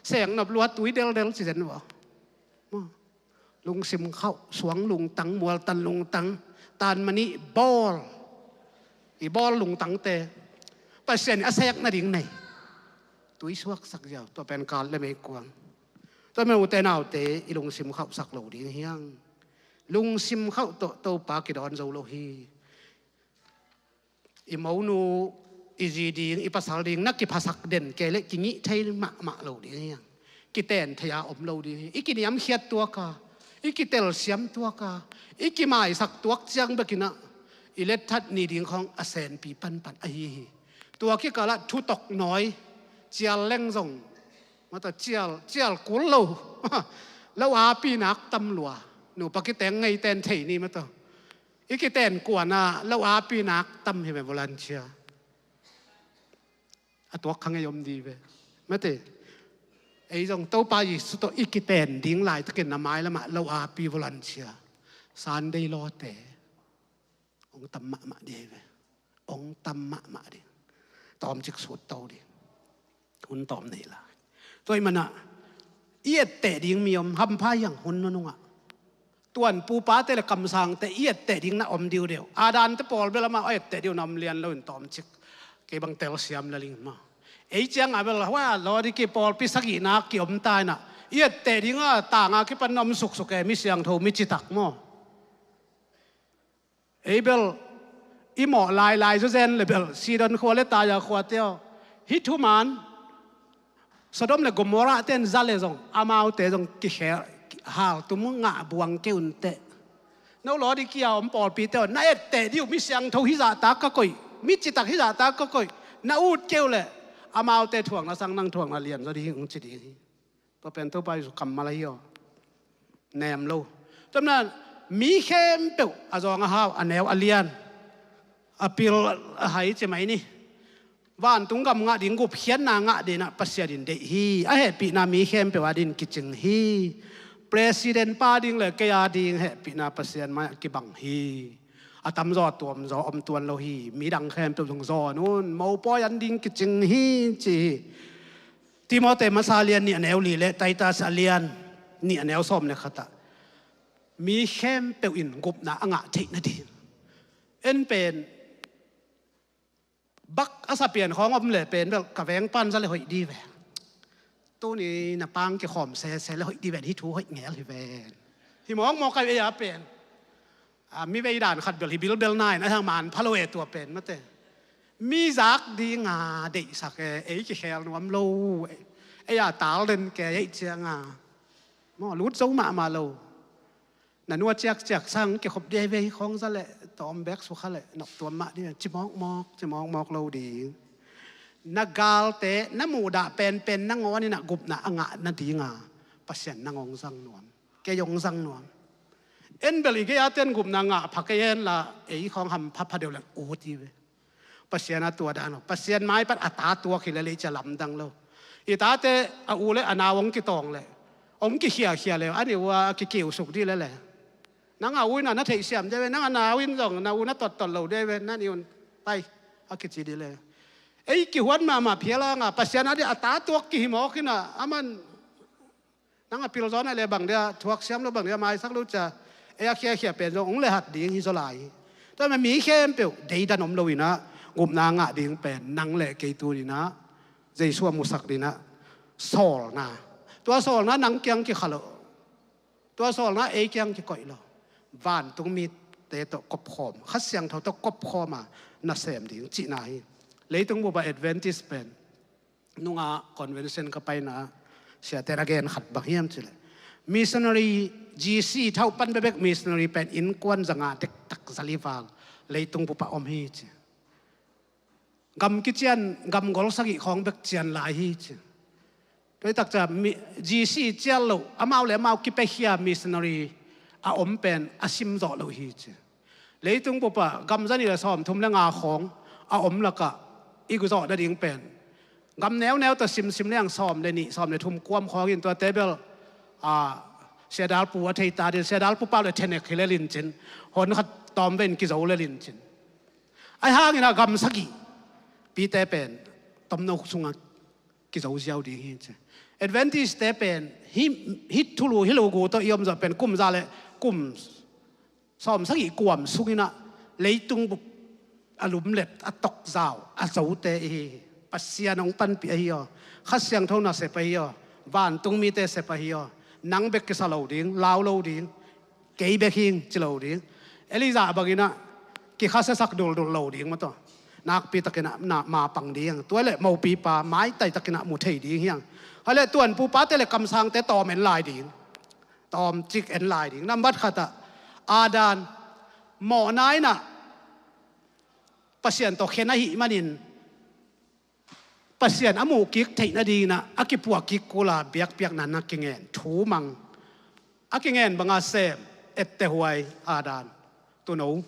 seng nop lua tui deldel ci zen uh aw. Lungsim khauh, suang lungtang, mualtan lungtang, tan manih bawl, i bawl lungtangte Pasian in a sek nading nei. Tui suaksak ziau, tua pen kal le meikuang. Tua men ute naute, i lungsim khauhsak lo ding hiang. Lungsim khauh tawh Topa kidawn zo lo hi. I monu, i zi ding, i pasal ding na kiphasak den kei leh kingih thei mahmah lo ding hiang. Kiten thei a om lo ding hi. I kiniamkhiat tuaka, i kitelsiam tuaka, i kimaisak tuak ciang bekinah i letthat ni ding khawng a senpi panpan ahi hi. Tua kikalah thutok nawi, cial leng zong mata cial, cial kul lo. Lo api nak tam lua. Nupa kiteng ngeiten thei ni mata. I kiten kuana lo api nak tam hi ve volunteer. A tuak khang ei om di ve. Mate. Ei zong Topa Jesu tawh i kiten ding laitakin na mailamah lo api volunteer. Sunday lawte. Ong tam mahmah di ve. Ong tam mahmah di. Tawmcik sut to di. Hun tawm nei lai. Tua i manah i etteh ding mi om hampha hiang hun nunungah. Tuan pupate le kamsangte i etteh ding na om diudeu. Adante pawl bel amau a etteh diu na om lian lo in tawmcik. Kei bang telsiam la ling maw. Ei ciang a bel hua Laodiki pawlpi sagihna kiom ta inah i etteh ding a tanga kipan na om suksuk e, mi siangtho mi citak maw. Ei bel i mawh lailai zawzen le bel Sidon khua le Taya khuate aw. Hih thuman Sodom le Gomorrah ten za le zong amaute zong kikhel haltum ngah buang kei unteh. No Laodiki a om pawlpite aw, na etteh diu mi siangtho hizahtak ka koih, mi citak hizahtak ka koih, na ut kei uh leh amaute thuakna sang nang thuakna lian zaw ding hing ci ding hi. Tua pen Topa Jesu kammal ahi aw. Nem lo. Tua manin mi khempeuh a zawng a hau, a neu a lian, a pil a hai ci mai ni. Vantung gam ngah ding, gupkhiatna ngah ding ah Pasian in deih hi. A hehpihna mi khempeuh a ding kicing hi. President pa ding le kei a ding hehpihna Pasian mai-ah kibang hi. A tamzaw tuamzaw om tuan lo hi. Midang khempeuh zong zawn un, mopawi an ding kicing hi ci hi. Timote masa lian nih a neu li le Titus a lian nih a neu sawm le khatah mi khempeuh in gupna a ngah theih nading. En pen bak a sa pian khawng om le pen bel ka veng pan za le hoih di ve. Tuni na pang kikhawm sese le hoih di ven, hih thu hoih ngel hi ven. Hi mawkmawk kai ei a pen. A, mi vei dan khat bel hi bilbel nain a hang man pha lo e tua pen mate. Mi zak dinga deihsak e, ei kikhel nuam lo. Ei a tal den ke ei cianga maw lut zo mahmah lo. Na nua ciakciak sang kikhop dia vei khawng za le tawm bek sukha le nop tuam mah dia ci mawkmawk, ci mawkmawk lo ding. Na galte na muhdah penpen na ngawn inah gupna a ngah nadinga Pasian nang hong zang nuam. Kei hong zang nuam. En bel i gei a ten gupna ngah pha kei en la ei khawng hampha pha deuh le ut hi ve. Pasian a tua dan lo. Pasian mai pan a ta tuak hi le le i cia lamdang lo. I tate a u le a nau hong kitawng le hong kikhiakhia le a ni ua a kikiusuk di le le. Nang a u in a na theihsiam de ve, nang a nau in zong na u na tottot lo de ve, na ni un pai a kici di le. Ei kihuan mahmah phial a nga Pasian a di a ta tuak kihi mawk inah a man nang a pilzaw na le bang dia thuaksiam lo bang dia maisak lo cia. Ei a khiakhia pen zong ong le hat ding hi zaw lai hi. Tua mi khempeuh deidan om lo inah gupna ngah ding pen nang le kei tun inah Jesu a musak dinah sawlna. Tua sawlna nang kiang kikha lo. Tua sawlna ei kiang kikoih lo. Vantung mite tawh kopkhawm, Kha Siangtho tawh kopkhawm a nasem ding cihna hi. Leitung bup a Adventist pen nunga convention ka paina siate na gen khat bang hiam cileh missionary G C thauh pan bebek missionary pen innkuan zanga dektak zali val leitung bupa om hi ci. Gam kician gam gol sagih khawng bek cian lai hi ci. Tua hi takcia G C cial loh amau le amau kipekhia missionary a om pen a sim zawh loh hi ci. Leitung bupa gam zanih le sawmthum le nga khawng a om lakah i zawh nading pen gam neuneu tawh simsim le ang sawm le nih sawm le thum kuam khawngin tua table a siadalpu a theita din siadalpu pau le thenek hi le lincin hon khat tawm vein kizo le lincin. Ahi hangin a gam sagih pite pen tomno sungah kizo ziau ding hi ci. Adventist te pen hih thulu hih logo tawh i om zawh pen kum za le kum sawm sagih kuam sunginah leitung bup a lumlet a tokzau a zote i hi hi. Pasian hong panpih ahi aw. Kha Siangtho nasep ahi aw. Vantung mite sep ahi aw. Nang bek kisa lo ding, lau lo ding, kei bek hing ci lo ding. Elijah banginah kikhasiasak duldul lo ding mataw. Nakpi takinah na mapang ding tua le mopipa maitai takinah mu thei ding hiang. Hale tuanpupate le kamsangte tawm en lai ding. Tawmcik en lai ding. Nambat khatah Adam mawhna inah Pasian tawh khen ahih manin Pasian a muhkik theih nadinginah a kipuahkik kula biakpiakna na kingen thumang a kingen banga sem ettehuai Adam tuno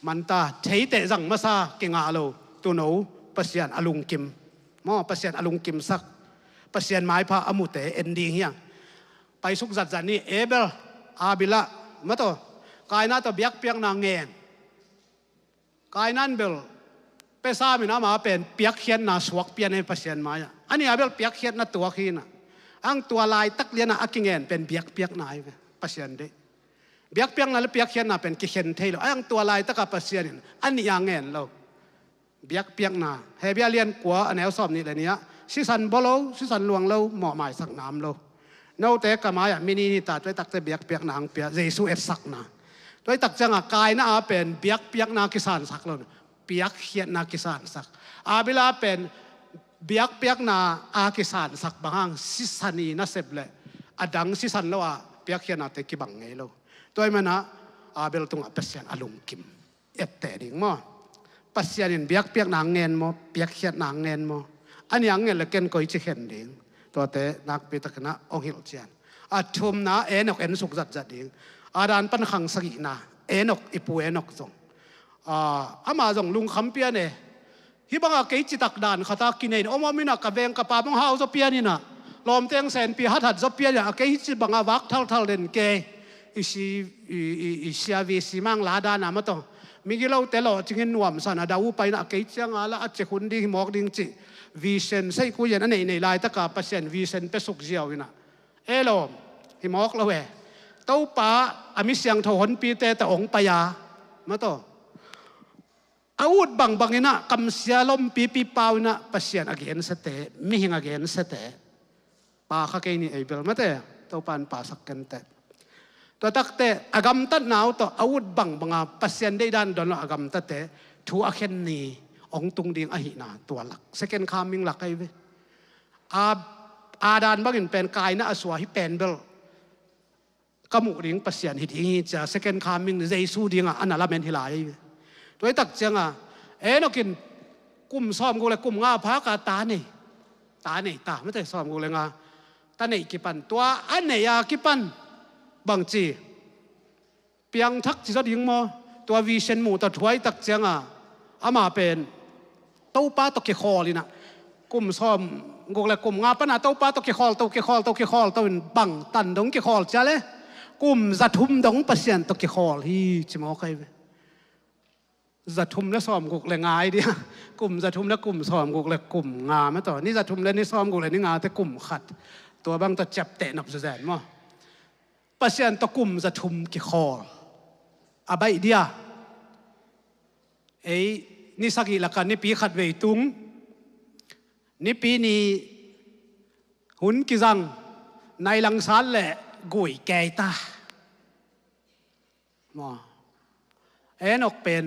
manta theiteh zang masa kingah lo tuno Pasian a lungkim maw Pasian a lungkimsak Pasian maipha a mute en ding hiang. Paisuk zatzat ni Abel Abila mataw Kaina tawh biakpiakna ngen. Kainan bel pesamin ama pen piakkhiatna suak pian hi Pasian mai-ah a nia bel piakkhiatna tuak hinah ang tua laitak lianah a kingen pen biakpiakna hi ve. Pasian deih Biakpiakna le piakkhiatna pen kikhen thei lo. Ahi hang tua laitaka Pasian in a nih a ngen lo. Biakpiakna, Hebru lian kua a neu sawm nih le nih ah, sisan bua lo, sisan luang lo, mawhmaisakna om lo. Note ka mai-ah mi nih ni ta, tua i takte biakpiakna hong pia, Jesu etsakna. Tua i tak ciangah Kaina a pen biakpiakna kisansak lo, piakkhiatna kisansak. Abel a pen biakpiakna a kisansak bang hang sisan i nasep le a dang sisan lo a piakkhiatnate kibang ngei lo. Tua i manah Abel tungah Pasian a lungkim etteh ding maw? Pasian in biakpiakna ngen maw, piakkhiatna ngen maw? A nih a ngen le ken koici khen ding? Tuate nakpi takin ah hong hilh cian. A thumna, Enok ensuk zatzat ding. Adam pan khang sagihna, Enok, i pu Enok zong, ah, amah zong lungkham pian e. Hih bangah kei citak dan khata kinei in om om inah ka veng ka pa bang hau zaw pian inah, lawmte hong senpi hathat zaw pian inah, a kei hih ci bangah vak thalthal den kei. I si, i, i, i sia vi si mang la dana maw taw. Migilote lawhcingin nuamsa na da upa inah, a kei cianga la a cek hun ding hi mawk ding cih vision seihkui in a neih neih laitaka Pasian vision pia suk ziau inah, e lawm, hi mawk lo e. Topa a mi siangtho honpite tawh hong pai a, maw taw, a ut bangbang inah kamsia lompipi pau inah Pasian a gensiate, mihing a gensiate, pa kha kei ni ei bel mate, Topa in pa sak kenteh. Tua takte a gamtatna uh tawh a ut bangbanga Pasian deihdan don lo a gamtate thu a khen ni hong tung ding ahihna tua lak, second coming lak ahi ve. A, Adam bangin pen Kaina a sua hi pen bel ka muh ding Pasian hi ding hi cia, second coming Jesu dingah a na lamen hi lai. Tua i tak cianga Enok in kum sawmguk le kum nga phaka ta nei, ta nei ta, mate, sawmguk le nga ta nei kipan, tua a nei a kipan bangci piangthak ci zaw ding maw? Tua vision muh tawh thuai tak cianga amah pen Topa tawh kikhawl inah, kum sawmguk le kum nga pana Topa tawh kikhawl to, kikhawl to, kikhawl to in bang tan dong kikhawl cia le, kum zathum dong Pasian tawh kikhawl hi ci mawk ahi ve. Zathum le sawmguk le nga ahi dia. Kum zathum le kum sawmguk le kum nga maw taw, ni zathum le ni sawmguk le ni ngate kum khat. Tua bang tawh ciapteh nop zuzen maw? Pasian tawh kum zathum kikhawl a baih dia. Ei, ni sagih laka nipi khat vei tung, nipi ni hun kizang, nai langsat le gui kei ta. Maw? Enok pen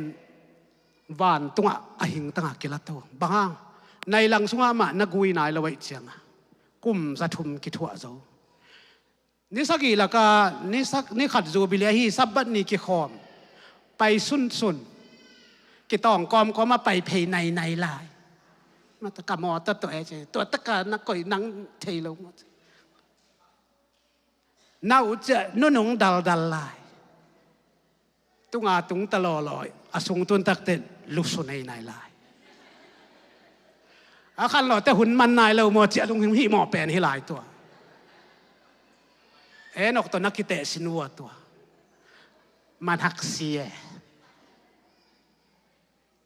vantungah a hingtanga kilato. Bang hang? Nai lang sungah mah na gui nai lo aih cianga kum zathum kithuah zo. Ni sagih laka ni sak, ni khat Jubilee ahi, Sabbath ni kikhawm, pai sunsun, kitawng kawmkawm a pai phei nainai lai. Mata ka mawtaw tawh e ci, tua taka na koih nang thei lo maw ci. Na uh ciah nunung daldal lai. Tunga tung ta lawlaw, a sung tun takte lusu nei nai lai. A khan lawte hun man nai lo maw ciah lunghing hih mawh pen hi lai tua. Enok tawh na kiteh sin ua tua. Man hak si e.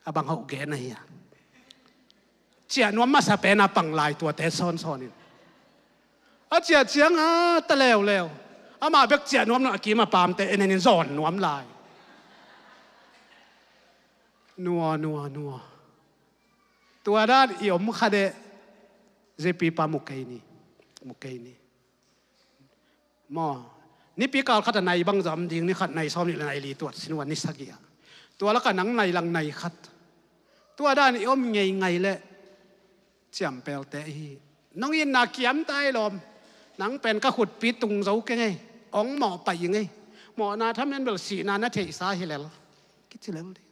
A bang hoh gen ahi a. Ciah nuam masa pen a pang lai tuate sawnsawn in. A ciah cianga ta leuleu. Amah bek ciah nuam lo a kim a pamte en en in zawn nuam lai. Nua, nua, nua. Tua dan i om kha deh. Zepi pa mu kei ni. Mu kei ni. Maw, nipi kal khat a nai bangzah om ding, ni khat nai sawm nih le nai li tuat sin ua ni sagih ah. Tua laka nang nai lang nai khat. Tua dan i om ngei ngai leh ciampelte hi. Nong itna kiam ta i lawm. Nang pen ka khutpi tung zo kei ngei. Ong mawh pai i ngei. Mawhna thamen bel sihna na theihsa hi lel. Kici lel ding.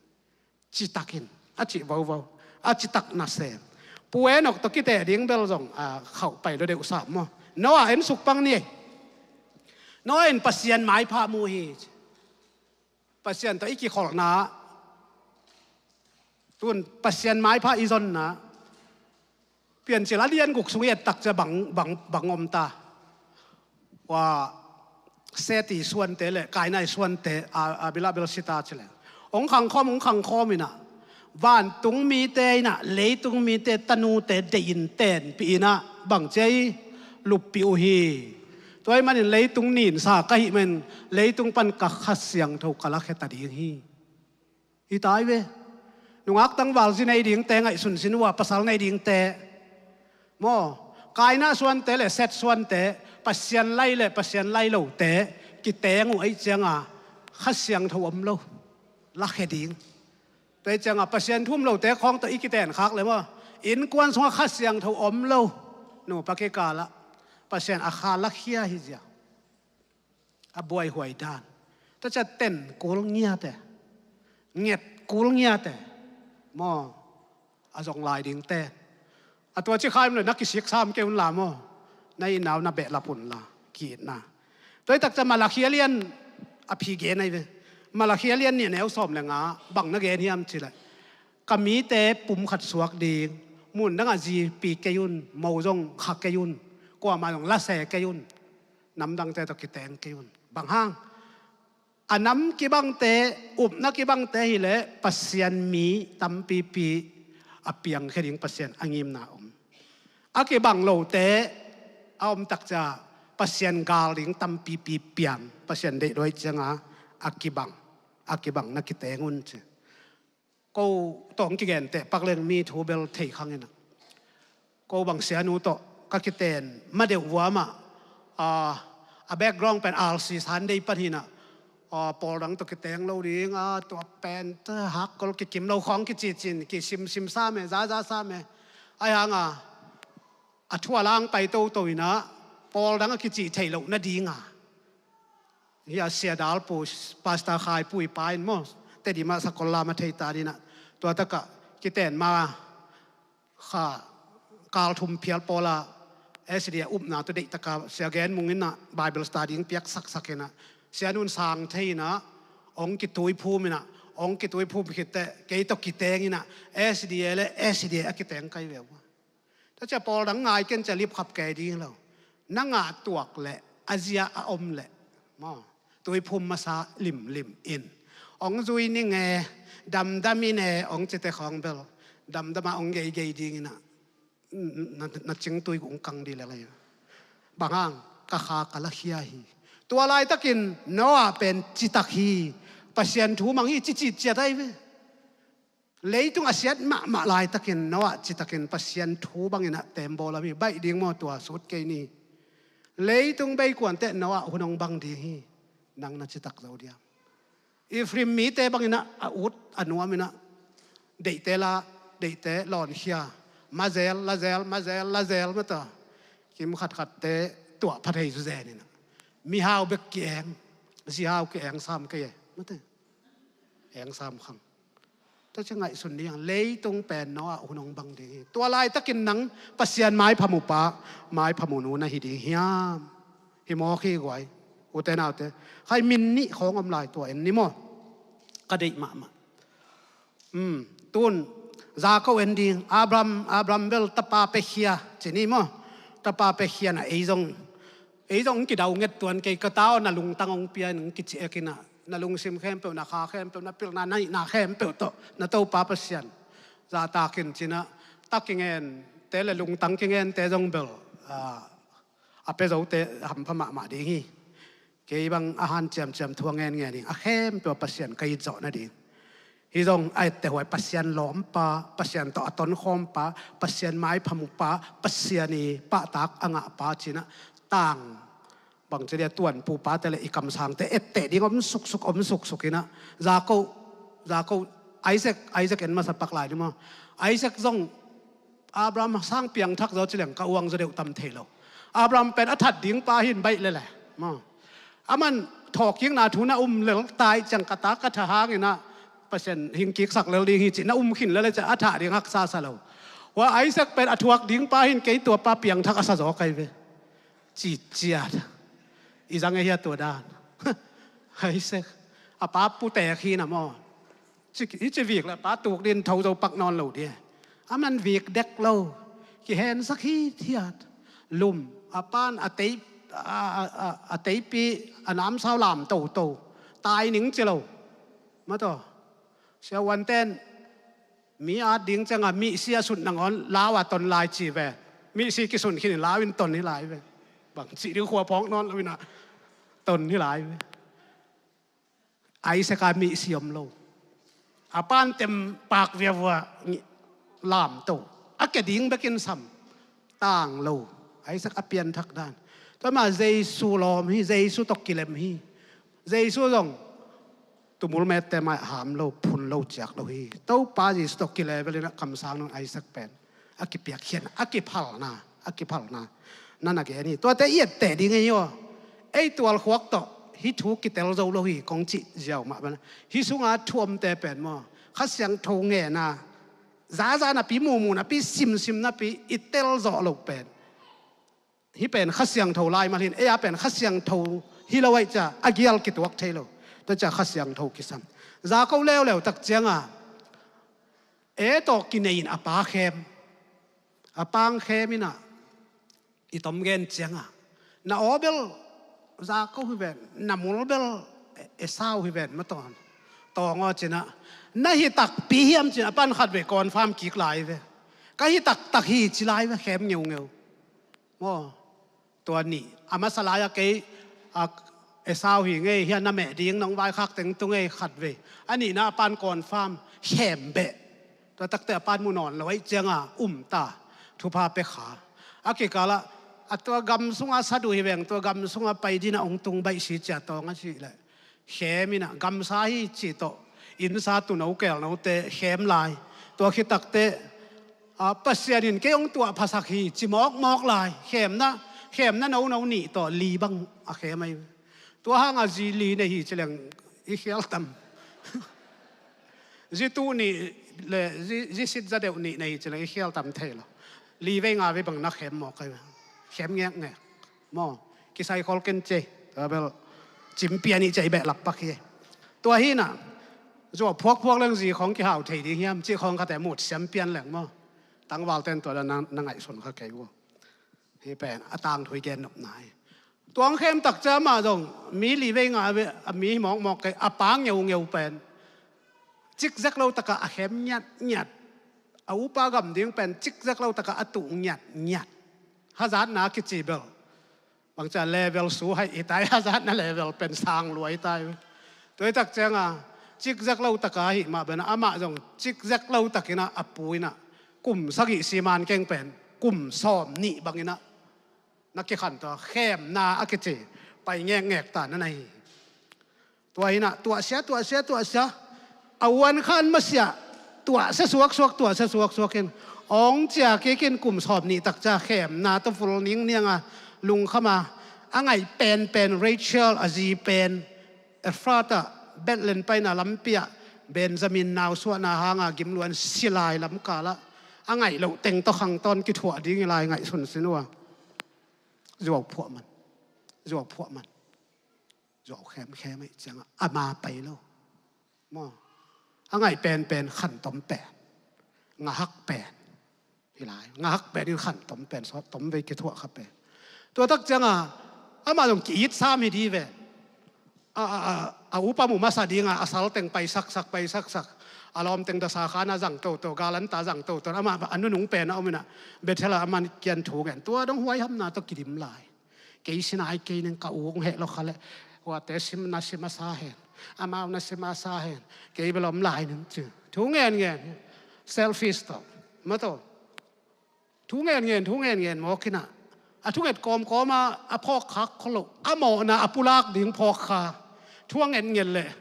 Citakin a cih vovo, a citak nasem. Pu Enok tawh kiteh ding bel zong a khauh pai lo deuh sam maw? Noah en suk pang ni. Noah in Pasian maipha mu hi. Pasian tawh i kikholhna, tun Pasian maipha i zonna, Piancil a lian guk sung i et tak cia bang, bang, bang om ta. Ua, Seti suante le Kainai suante a, a bila bil sita ci le. Ong khangkhawm, ong khangkhawm inah. Vantung mite inah, leitung mite tanute deihin tenpih inah. Bang cia i luppi uh hi. Tua ahih manin leitung ninsa ka hih manin leitung pan ka Kha Siangtho ka lakhia ta ding hi. Hi tai ve. Nungak tangval zi nei dingte ngaihsun sin uh a, pasal nei dingte maw, Kaina suante le Set suante, Pasian lai le Pasian lai lote kiteng uh ahih cianga Kha Siangtho om lo, lakhia ding. Tua ahih cianga Pasian thu um lote khawng tawh i kiten khak le maw, innkuan sungah Kha Siangtho om lo, nupa kikalah Pasian a kha lakhia hi zia. A buaihuai dan. Tua cia ten kul ngiate, nget kul ngiate maw, a zong lai dingte. A tua ci khaim lo na kisik sam kei un la maw, na itna uh na behlap un la, ki-itna. Tua hi tak cia Malakhi a lian, a phi gen ahi ve. Malakhi a lian nih a neu sawm le nga, bang na gen hiam cih leh, ka mite pum khat suak ding, mun dangah zipi kei un, mo zong kha kei un, kuamah zong lase kei un, namdangte tawh kiteng kei un. Bang hang? A nam kibangte, upna kibangte hileh Pasian mi tampipi a piangkhia ding Pasian a ngimna om. A kibang lote a om tak cia Pasian gal ding tampipi piang, Pasian deih lua ahih cianga a kibang, a kibang na kiteng un ci. Ko tawh hong kigenteh pak leng mi thu bel thei khang inah. Ko bang sianu tawh ka kiten ma deuh vua mah, a, a background pen R C Sunday pan hinah, a, pawl dang tawh kiteng lo ding a, tua pen te hakkol kikim lo khawng kicicin, kisimsim sam e, zaza sam e. Ahi hanga a thu a lang pai toto inah, pawl dang a kicih theih loh nadinga, hia Sia Dal Pu, Pastor Khai Pu i pa in maw, Tedim ah sakol lam a thei ta dinah, tua takah kiten ma kha kal thum phial pawla S D A upna tawh deihtaka Sia Gen Mung inah Bible study piak saksak inah, sianun sang thei inah, ong kitui phum inah, ong kitui phum khitteh kei tawh kiteng inah, S D A le S D A a kiteng kai ve uh. Tua cia pawl dang ngai ken cia lipkhap kei ding lo. Na ngah tuak leh a zia a om leh maw, tuiphum masa limlim in, ong zui ning e, damdam in e, ong cite khawng bel damdama ong geigei ding inah, na, na cingtui ong kang dih lelai. Bang hang? Ka kha ka lakhia hi. Tua laitakin Noah pen citak hi. Pasian thu mang hi, cicit ciat ahi ve. Leitung a siat mahmah laitakin Noah citakin Pasian thu bangin a tembaw lam hi. Baih ding maw, tua sut kei ni. Leitung beikuante Noah hun hong bang ding hi. Nang na citak zo diam? Ephraim mite bangin a ut a nuam inah, deihte la, deihte lawnkhia, mazel lazel, mazel lazel mata. Kim khatkhatte tuah pha thei zuzen inah, mihau bek ki-eng, zihau ki-eng sam kei e mate. Eng sam khang. Tua cia ngaihsun ding, leitung pen Noah hun hong bang ding hi. Tua laitakin nang Pasian maipha mupa, maipha munu na hi ding hiam? Hi mawk hi guai. Ute naute, khai min nih khawng om lai, tua en ni maw? Ka deih mahmah. Um, tun Jakob en ding, Abraham, Abraham bel tapa pekhia ci ni maw? Tapa pekhia na ei zong, ei zong kidau nget tuan kei, ka ta aw, na lungtang hong pia in hong kici-ek inah, na lungsim khempeuh, na kha khempeuh, na pilna, na hihna khempeuh tawh na Topa Pasian zahtakin cinah, ta kingente le lungtang kingente zong bel, a, a pia zote hampha mahmah ding hi. Kei bang a hanciamciam thu a ngenngen ding, a khempeuh a Pasian ka it zawh nading. Hi zong a etteh huai Pasian lawmpa, Pasian tawh a tonkhawmpa, Pasian maipha mupa, Pasian i pahtak a ngahpa cinah, tang bang ci dia, tuanpupate le i kamsangte etteh ding om suksuk, om suksuk inah. Jakob, Jakob, Isaac, Isaac en masa pak lai ni maw? Isaac zong Abraham sang piangthak zaw ci leng ka uang zaw deuh tam thei lo. Abraham pen a that ding pa hin baih lele maw? Aman thawhkikna thu na um lel tai ciang ka ta ka tha hang inah, Pasian hingkiksak lel ding hi cih na um khin lele ciang a thah ding haksa sa lo. Hua Isaac pen a thuak ding pa hin kei tua pa piangthak a sa zaw kai ve. Ciciat. I zang e hia tua dan? Isaac a pa putek hi na maw? Ci, i ci vik le pa tuk din tho zo pak nawn lo dia. A man vik dek lo. Kihensak hithiat. Lum a pan a tei, a, a, a, a teipi a namsau lam toto. Tai ning ci lo. Mataw, siavuanten mi at ding cianga mihsi a sut nangawn lau a ton lai ci ve. Mihsi kisun khin in lau in ton hi lai ve. Bang cih ding khua phawk nawn lo inah ton hi lai ve. Isaac a mihsi om lo. A pan tem pak viavua lamto. A ke ding bekin sam tang lo. Isaac a pianthak dan. Tua mah Jesu lawm hi, Jesu tawh kilem hi. Jesu zong tumul mette mai ham lo, phun lo, ciak lo hi. Topa Jesu tawh kilevel inah kamsang nung Isaac pen a kipiakkhiatna, a kiphalna, a kiphalna na na gen hi. Tuate i etteh ding ei aw. Ei tualkhuak tawh hih thu kitel zo lo hi kong cih ziau mah bana. Hih sunga thu omte pen maw, Kha Siangtho ngena zaza napi, mumu napi, simsim napi i tel zawh loh pen, hih pen Kha Siangtho lai mah hi in, ei a pen Kha Siangtho hi lo ahih ciang a gial kituak thei lo. Tua ciang Kha Siangtho kisam. Jakob leuleu tak cianga e tawh kinei in a pa khem, a pa khem inah i tom gen cianga na aw bel Jakob hi ven, na mul bel Esau hi ven, matawn tawng aw cinah, na hi takpi hiam cinah a pan khatvei confirm kik lai ve. Ka hi taktak hi ci lai ve, khem ngeungeu. Maw, tua nih a masa lai-a kei a Esau hi ngei hia, na meh ding nong vaikhak teng tu ngei khatvei. A nihna a pan confirm, khem beh. Tua takte a pan mu nawn lo ahih cianga um ta, thupha pia kha. A kikalah a tua gam sunga saduh hi veng, tua gam sunga pai dina ong tung baih si cia tawng a cih leh khem inah gamsa hi cih tawh innsa tuno kelnote khem lai. Tua khitakte a, Pasian in kei ong tuah phasak hi ci mawkmawk lai. Khemna, khemna nono nih tawh li bang a khem ahi. Tua hanga zi li nei hi ci leng i khial tam. Zi tuh nih le zi, zi sit za deuh nih nei hi ci leng i khial tam thei lo. Li vei nga vei bang na khem mawk ahi. Khem ngekngek. Maw, kisai khol ken cei. Tua bel cimpian i cei beh lappak hi. Tua hinah zuau phuakphuak leng zi khong kihau thei ding hiam cih khong khate mut siam pian leng maw. Tangval ten tua na, na ngaihsun kha kei uh. Hih pen a tangthu i gen nopna hi. Tuang khem tak ciang amah zong mi li vei nga vei a mi hi mawkmawk kei, a pa ngeungeu pen cikzek lo takah a khem ngiatngiat. A upa gam ding pen cikzek lo takah a tuh ngiatngiat. Hazatna kici bel bangcia level su haih hi tai, hazatna level pen sang lua hi tai. Tua hi tak cianga cikzek lo taka hih mah bena amah zong cikzek lo takinah a pu inah kum sagih siman keng pen kum sawm nih banginah na kikhan tua khemna a kici pai ngekngek ta na na hi. Tua hinah tuahsia, tuahsia, tuahsia. A uankhan masiah tuahsia suaksuak, tuahsia suaksuak in ong cia kikin kum sawm nih takcia khemna tawh vul ningnianga lungkhama a ngaih penpen Rachel a zi pen Efrata, Bethlehem paina lampiah Benjamin nausuahna hanga gimluan silai lamkalah a ngaih loh teng tawh khangtawn kithuah ding i lai ngaihsun sin uh a. Zuau phuah man. Zuau phuah man. Zuau khemkhem aih ciangah ama pai lo. Maw, a ngaih penpen khantom pen, ngahak pen. Hi lai ngahak pen in khantom pen sawt tom vei kithuah kha pen. Tua tak ciangah amah zong ki-it sam hi di ve. A, a, a, a upa mu masa dinga a sal teng pai saksak, pai saksak. A lawm teng dasa khana zang toto, galanta zang toto. Amah a nunung pen a om inah Bethel ah amah kian thu ngen. Tua dong huaihamna tawh kidim lai. Kei sinai kei ning ka ung heh lo kha leh huate sim na sim a sa hen, amau na sim a sa hen, kei bel om lai ning ci. Thu ngen ngen, selfish tawh, maw tawh. Thu ngen ngen, thu ngen ngen mawk inah a thunget kawmkawma a phawk khak kholo, a mawhna a pulak ding phawk kha. Thu a nget nget leh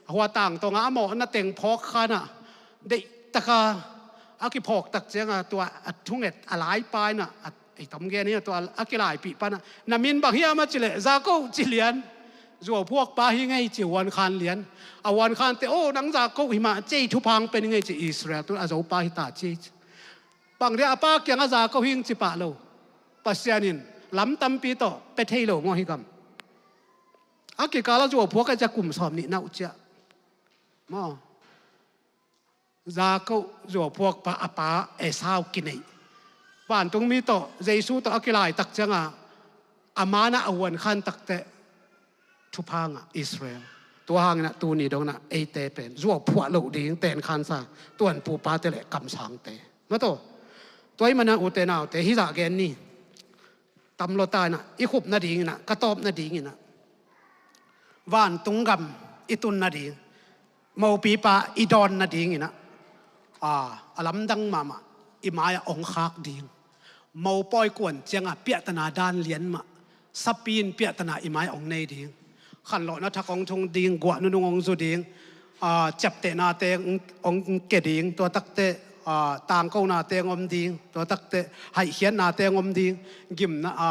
a hua tangtawnga a mawhna teng phawk kha inah deihtaka a kiphawk tak cianga tua a thunget a laipa inah a Ei tom gen hi a, tua a kilaipih pana na min bang hiam a cileh Jakob ci lian. Zuau phuakpa hi ngei ci, huan khan lian. A huan khante, "O, nang Jakob hi mah, cei thuphang pen hi ngei ci, Israel tun a zopa hi ta ci." Bang dia a pa kiangah Jakob hing ci pah lo. Pasian in lam tampi tawh pia thei lo maw hi gam? A kikala zuau phuak a cia kum sawm nih na uh ciah maw? Jakob zuau phuakpa a pa Esau kineih. Vantungmi tawh Jesu tawh a kilaitak cianga a manah a huan khan takteh thupha ngah Israel. Tua hanginah tuni donginah eite pen zuau phuah loh ding tenkhansa tuanpupate le kamsangte. Maw tawh. Tua ih manah ute naute hizah gen ni. Tam lo ta inah i khup nadinginah, ka tawp nadinginah, vantung gam i tun nading, mopipa i dawn nadinginah, a, a lamdang mahmah i mai-ah ong khak ding. Mopawi kuan ciangah piahtana dan lian mah, sapi in piahtana i mai-ah ong nei ding. Khanlawhna thak ong thung ding, guah nunung ong zu ding, a, ciaptehnate ong, ong ke ding, tua takte, a, tangkonate ong om ding, tua takte haihkhiatnate ong om ding, gimna, a,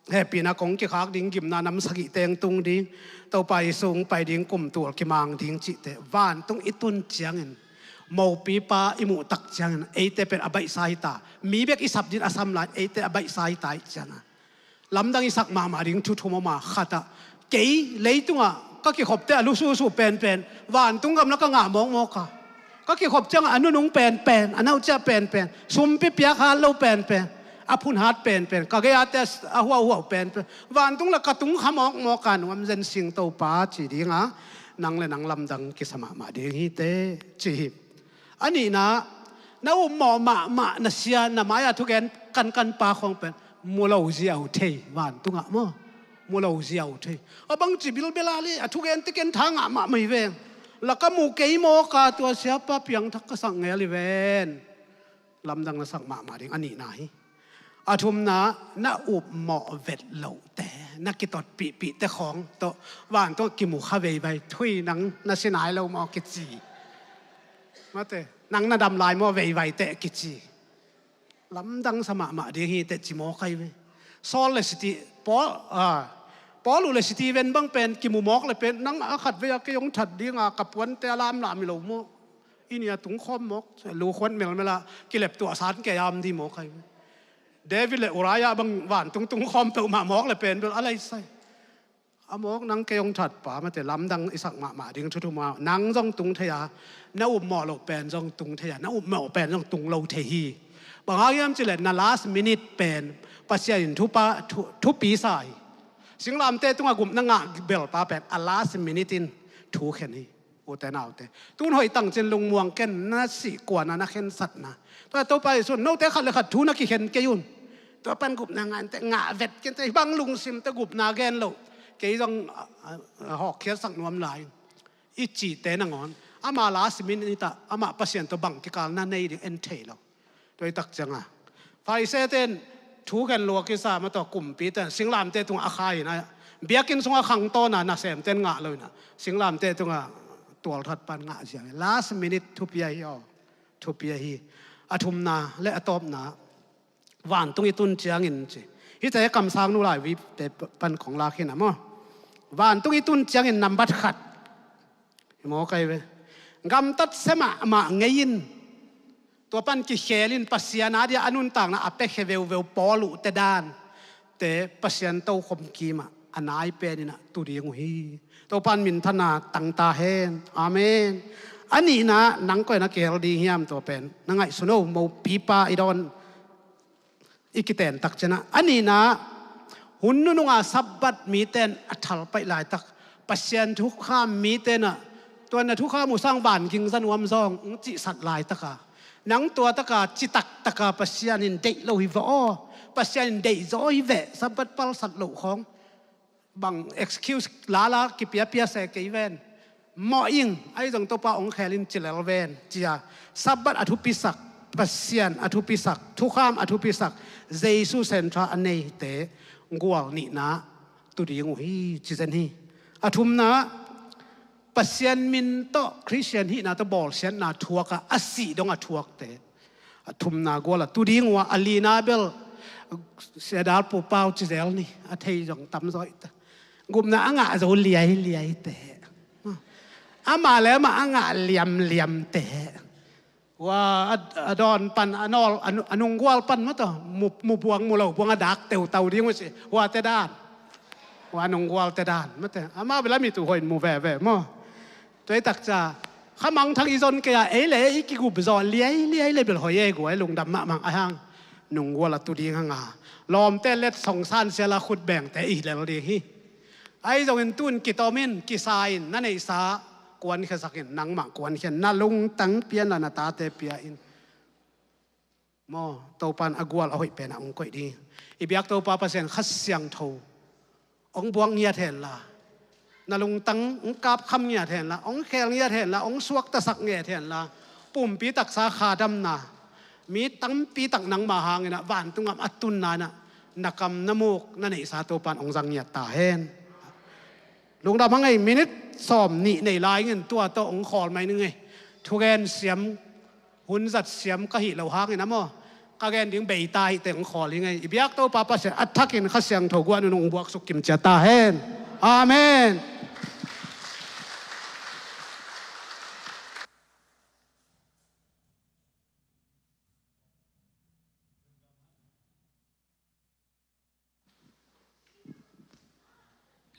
hehpihna kong kikhak ding, gimna nam sagihte ong tung ding, Topa Jesu ong pai ding, kum tul kimang ding cihte. Vantung i tun ciangin, mopipa i muhtak ciangin, eite pen a baihsa hita. Mi bek i sap din a sam lai, eite a baihsa hita ih ciangah, lamdang i sak mahmah ding thu thum om a, khatah, kei leitungah ka kikhopte a lususu penpen, vantung gam lah ka ngah mawkmawk a. Ka kikhop ciangah a nunung penpen, a nauciah penpen, sumpi piak hat lo penpen, a phun hat penpen, ka gei-ate a huauhuau penpen, vantung lah ka tung kha mawkmawk a, nuam zen sing Topa ci dinga, nang le nang lamdang kisa mahmah ding hi teh, ci hi. A nihna, na upmawh mahmah na sia, na mai-a thugen kankan pa khawng pen mu lo ziau thei, vantungah maw, mu lo ziau thei. A bangci bilbel a le, a thugen teh ken tha ngah mahmah hi veng. Lah ka mu kei mawk a, tua siapa piangthak ka sak ngel hi ven. Lamdang na sak mahmah ding a nihna hi. A thumna, na upmawh vet lohte, na kitotpihpihte khawng tawh vantung kimu kha veivai, thui nang na si nai lo maw kici. Mate, nang na dam lai maw veivai teh kici. Lamdang sa mahmah ding hi teh ci mawk ahi ve. Saul le Siti, Paul, a, Paul uh le Siti ven bang pen kimu mawk le pen, nang a khatvei a kei hong that dinga ka puante a lamlam hi lo maw. I nia tungkhawm mawk, lukhuan melmel a kilep tuahsan kei a om di mawk ahi ve. David le Uriah bang vantung tungkhawm peuhmah mawk le pen bel a laisai. A mawk nang kei hong thatpa, mate, lamdang i sak mahmah ding thu thum a, nang zong tung thei a, na upmawh loh pen zong tung thei a, na upmawh pen zong tung lo thei hi. Bang hang hiam cih leh na last minute pen Pasian in thupa, thu, thupi sa hi. Singlamteh tungah gupna ngah belpa pen a last minute in thu khen hi. Ute naute, tun hoih tangcin lungmuang ken, na sih kuana na khensatna. Tua Topa Jesu in note khat le khat thu na kikhen kei un. Tua pan gupna ngah inteh, ngah vet kei inteh, hih bang lungsim teh gupna gen loh. Kei zong, a, a, a, hawkkhiatsak nuam lai. I cihte nangawn, ama last minute ah amah Pasian tawh bang kikalna nei ding en thei lo. Tua i tak cianga Farisee ten thu khen lua kisa, mah tawh kumpite in singlamteh tungah a khai in a, biakinn sungah khangtawna nasemte in ngah lo in a, singlamteh tungah tualthat pan ngah ziang. Last minute thupi ahi aw. Thupi ahi. A thumna le a tawpna, vantung i tun ciangin ci. Hihte kamsangnu Lai Vite pan kong lak hi na maw. Vantung i tun ciangin nambat khat, hi maw kai ve, gamtat sia mahmah ngei in. Tua pan kikhel in Pasian a dia a nuntakna a piakhia veuveu Paul uhte dante Pasian tokhom kimah a nai penin a tu ding uh hi. Topan minthanna tangta hen. Amen. A nihna, nang koi na kihel ding hiam? Tua pen na ngaihsun o, mopipa i dawn i kiten tak ciangah. A nihna, hun nununga Sabbath mite in a thalpaih laitak, Pasian thukham mite in a, tua na thukham uh sang vanging za nuam zong hong cihsat laitaka, nang tua taka citaktaka Pasian in deih lo hi veh aw. Pasian in deih zaw hi veh, Sabbath palsat loh khawng. Bang excuse lala kipiapia se kei ven. Mawh ing, ahi zong Topa hong khel in ci lel ven, cia. Sabbath a thupisak, Pasian a thupisak, thukham a thupisak, Jesu central a neite gual nihna tu ding uh hi, ci zen hi. A thumna, Pasian min tawh Khristian hihna tawh bawlsiatna thuak a, a sih dong a thuakte. A thumna gual a tu ding uh a, a lina bel Sia Dal Pu Pau ci zel ni, a thei zong tam zaw hi ta. Gupna a ngah zo liailiai te. Amah le amah a ngah liamliam te. Ua, a, a dawn pan, a nawl, a nu-, a nunggual pan mah tawh, mu, mu buang, mu lo buang a dak teutau ding uh si. Ua te dan. Ua nunggual te dan. Mah te. Amah bel a mi tu hoih in mu veve maw. Tua i takcia, kha mangthang i zon kei a, ei le ei i kigup zawh liailiai le bel hoih e, guai lungdam mahmah a hang. Nunggual a tu ding hang a. Lawmte let songsan siala khut bengte i lel ding hi. Ahi zongin tun kitom in, kisa in, na neihsa kuankhiasak in, nangmah kuankhian, na lungtang pia in la, na tate pia in. maw, Topan a gual a hoih penah hong koih ding. I biak Topa Pasian Kha Siangtho hong buak ngiat henla, na lungtang hong kapkham ngiat henla, hong khel ngiat henla, hong suaktasak ngiat henla, pumpi taksa kha damna, mi tampi tak nangma hanginah vantungah a tunna inah na kam na muk na neihsa Topan hong zang ngiat ta hen. Lungdam hang ei, minit sawm nih nei lai ingin tua tawh hong khawl mai ning ei. Thugen siam, hun zat siam ka hih loh hangin a maw, ka gen ding bei ta hi teh hong khawl hi ngei. I biak Topa Pasian a thakin Kha Siangtho guan un hong buaksuk kimcia ta hen. Amen.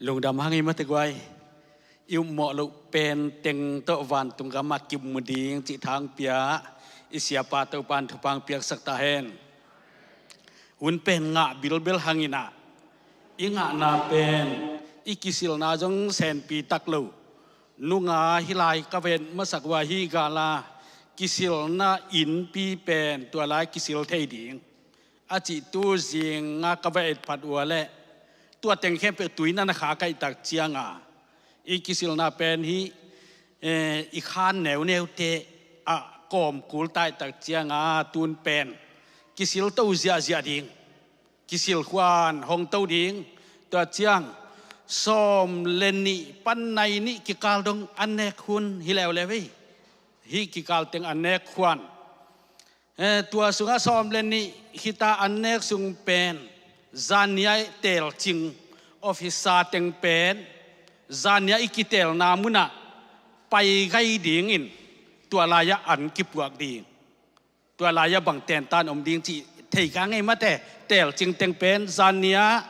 Lungdam hang ei mate guai. I upmawh loh pen teng tawh vantung gamah kimu ding cih thangpia i siapa Topan thupha hong piaksak ta hen. Hun pen ngah bilbel hanginah i ngahna pen i kisilna zong senpi tak lo. Nunga hih lai ka vet masak uh a hih gala kisilna innpi pen tua lai kisil thei ding a cih tu zinga ka va etphat uh a leh tua teng khempeuh tui na na kha kaihtak cianga i kisilna pen hih, eh, i khan neuneute ah kawmkul taihtak cianga tun pen kisil to ziahziah ding, kisil khuan hong to ding. Tua ciang sawm le nih pan nai nih kikal dong an nek hun hi leuleu ei. Hih kikal teng an nek khuan. Eh, tua sungah sawm le nih khita an nek sung pen zania i telcing officer teng pen zania i kitelna munah pai gai dingin tua lai-ah an kipuak ding. Tua lai-ah bang tentan om ding cih thei ka ngei mate, telcing teng pen zania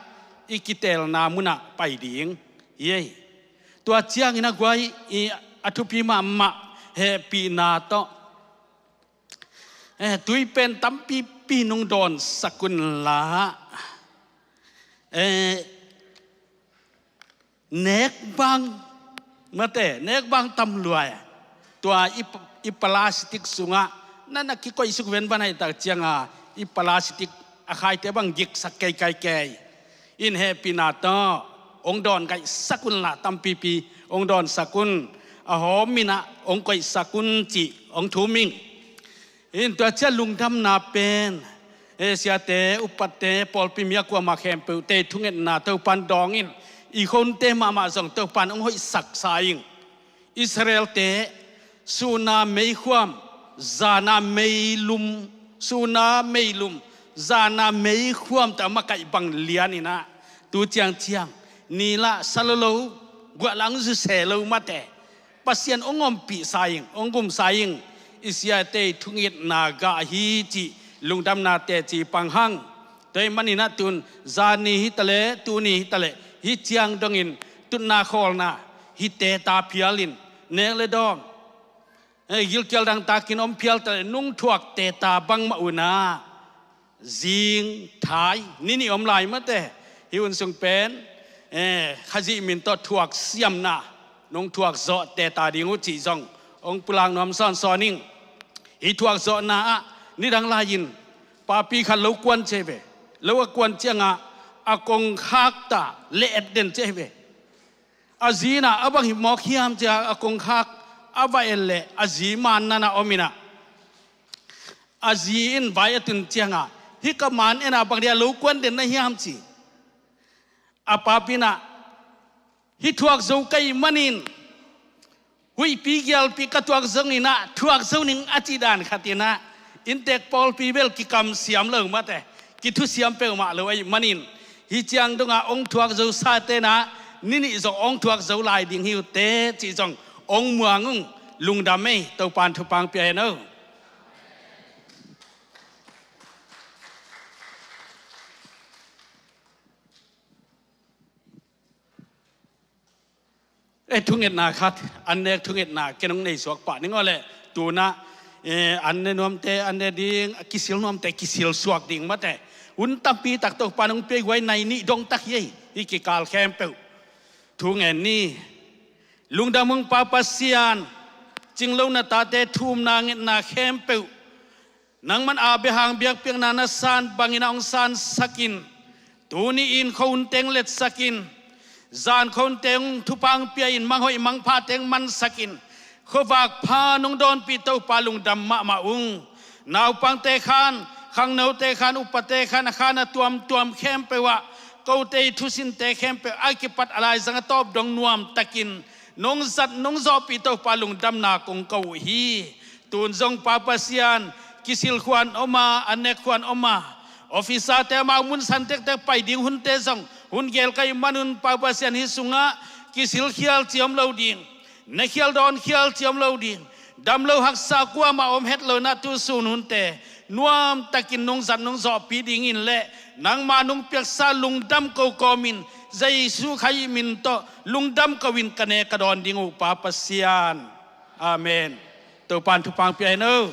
i kitelna munah pai ding hi ei. Tua ciangin a guai i a thupi mahmah hehpihna tawh Eh, tui pen tampipi nung dawnsak unla, eh, nekbang mate, nekbang tamluai tua i, i plastic sungah na na kikoihsuk venvan ahihtak cianga i plastic a khaite bang giksak keikaikei. In hehpihna tawh hong dawn kaihsak unla tampipi hong dawnsak un. A hawm inah hong koihsak un cih hong thum ing. In tua ciah lungdamna pen, eh, siate, upatte, pawlpi mi a kuamah khempeuhte thungetna Topan dawngin i khonte mahmah zong Topan hong hoihsaksa ing. Israelte suna meikhuam, zana meilum, suna meilum, zana meikhuam ta makaih bang lianinah tu ciangciang ni lah sa lo lo, guah lah hong zuse lo mate. Pasian hong ompihsa ing, hong gumsa ing. I siate i thungetna gah hi cih lungdamna teci pang hang. Tua ahih maninah tun zani hitaleh tuni hitaleh hih ciang dongin tutna khawlna hih teta phialin nek le dawm, eh, gilkial dangtakin om phial taleh nungthuak teta bangmah unah zing thai ni nih om lai mate. Hih hun sung pen, eh, Khazih min tawh thuak siamna nungthuak zawh teta ding uh cih zong hong pulak nuam sawnsawn ing. Hih thuak zawhna ah nidang lai-in papi khat lo kuan cei ve. Lo a kuan ciangah a kongkhak ta le et den cei ve. A zi inah a bang hi mawk hiam cia a kongkhak a va et leh a zi maan nanah om inah a zi in vai a tun ciangah hih ka maan enah bang dia lo kuan den na hiam ci. A papi inah hih thuak zo ka hih manin huihpi gialpi ka tuak zongin ah thuak zo ning a cih dan khat inah inntek pawlpi bel kikamsiam lo mate, kithusiam peuhmah lo ahih manin hih ciang dongah hong thuak zo sa tenah ni nih zong hong thuak zo lai ding hi uh teh cih zong hong muang ung. Lungdam ei, Topan thupha hong pia hen aw. Eh, thungetna khat, an nek thungetna ken hong nei suak pah ning aw leh tunah, eh, an ne nuamte an ne ding, a kisil nuamte kisil suak ding mate. Hun tampi tak Topan hong pia guai nai nih dong tak hi ei, hih kikal khempeuh. Thu ngen ni. Lungdam ung Pa Pasian, cinglo na tate thumna ngetna khempeuh Nangman Abraham biakpiakna na san bangin a hong sansak in, tuni-in khuahun teng letsak in, zan khuahun teng thupha hong pia in, manghoih mangpha teng mansak in, khuavak pha nong dawnpih Topa lungdam mahmah ung. Naupangte khan, khangnote khan, upate khan, a khan a tuamtuam khempeuh ah, kote i thusinte khempeuh a kipat a laizang a tawp dong nuamtakin nong zat nong zawhpih Topa lungdamna kong ko uh hi. Tun zong Pa Pasian, kisil khuan om a, a nek khuan om a, officerte amau mun san tektek pai ding hunte zong hun gel ka hih manun Pa Pasian, hih sungah kisil khial ci om lo ding, ne khial dawn khial ci om lo ding, dam lo haksa kuamah om het lo na, tu sun hunte nuamtakin nong zat nong zawhpih dingin le nangma nong piaksa lungdam ko kawmin Jesuh Khazih min tawh lungdam ko-in ka ne ka dawn ding uh Pa Pasian. Amen. Topa'n thupha hong pia hen aw.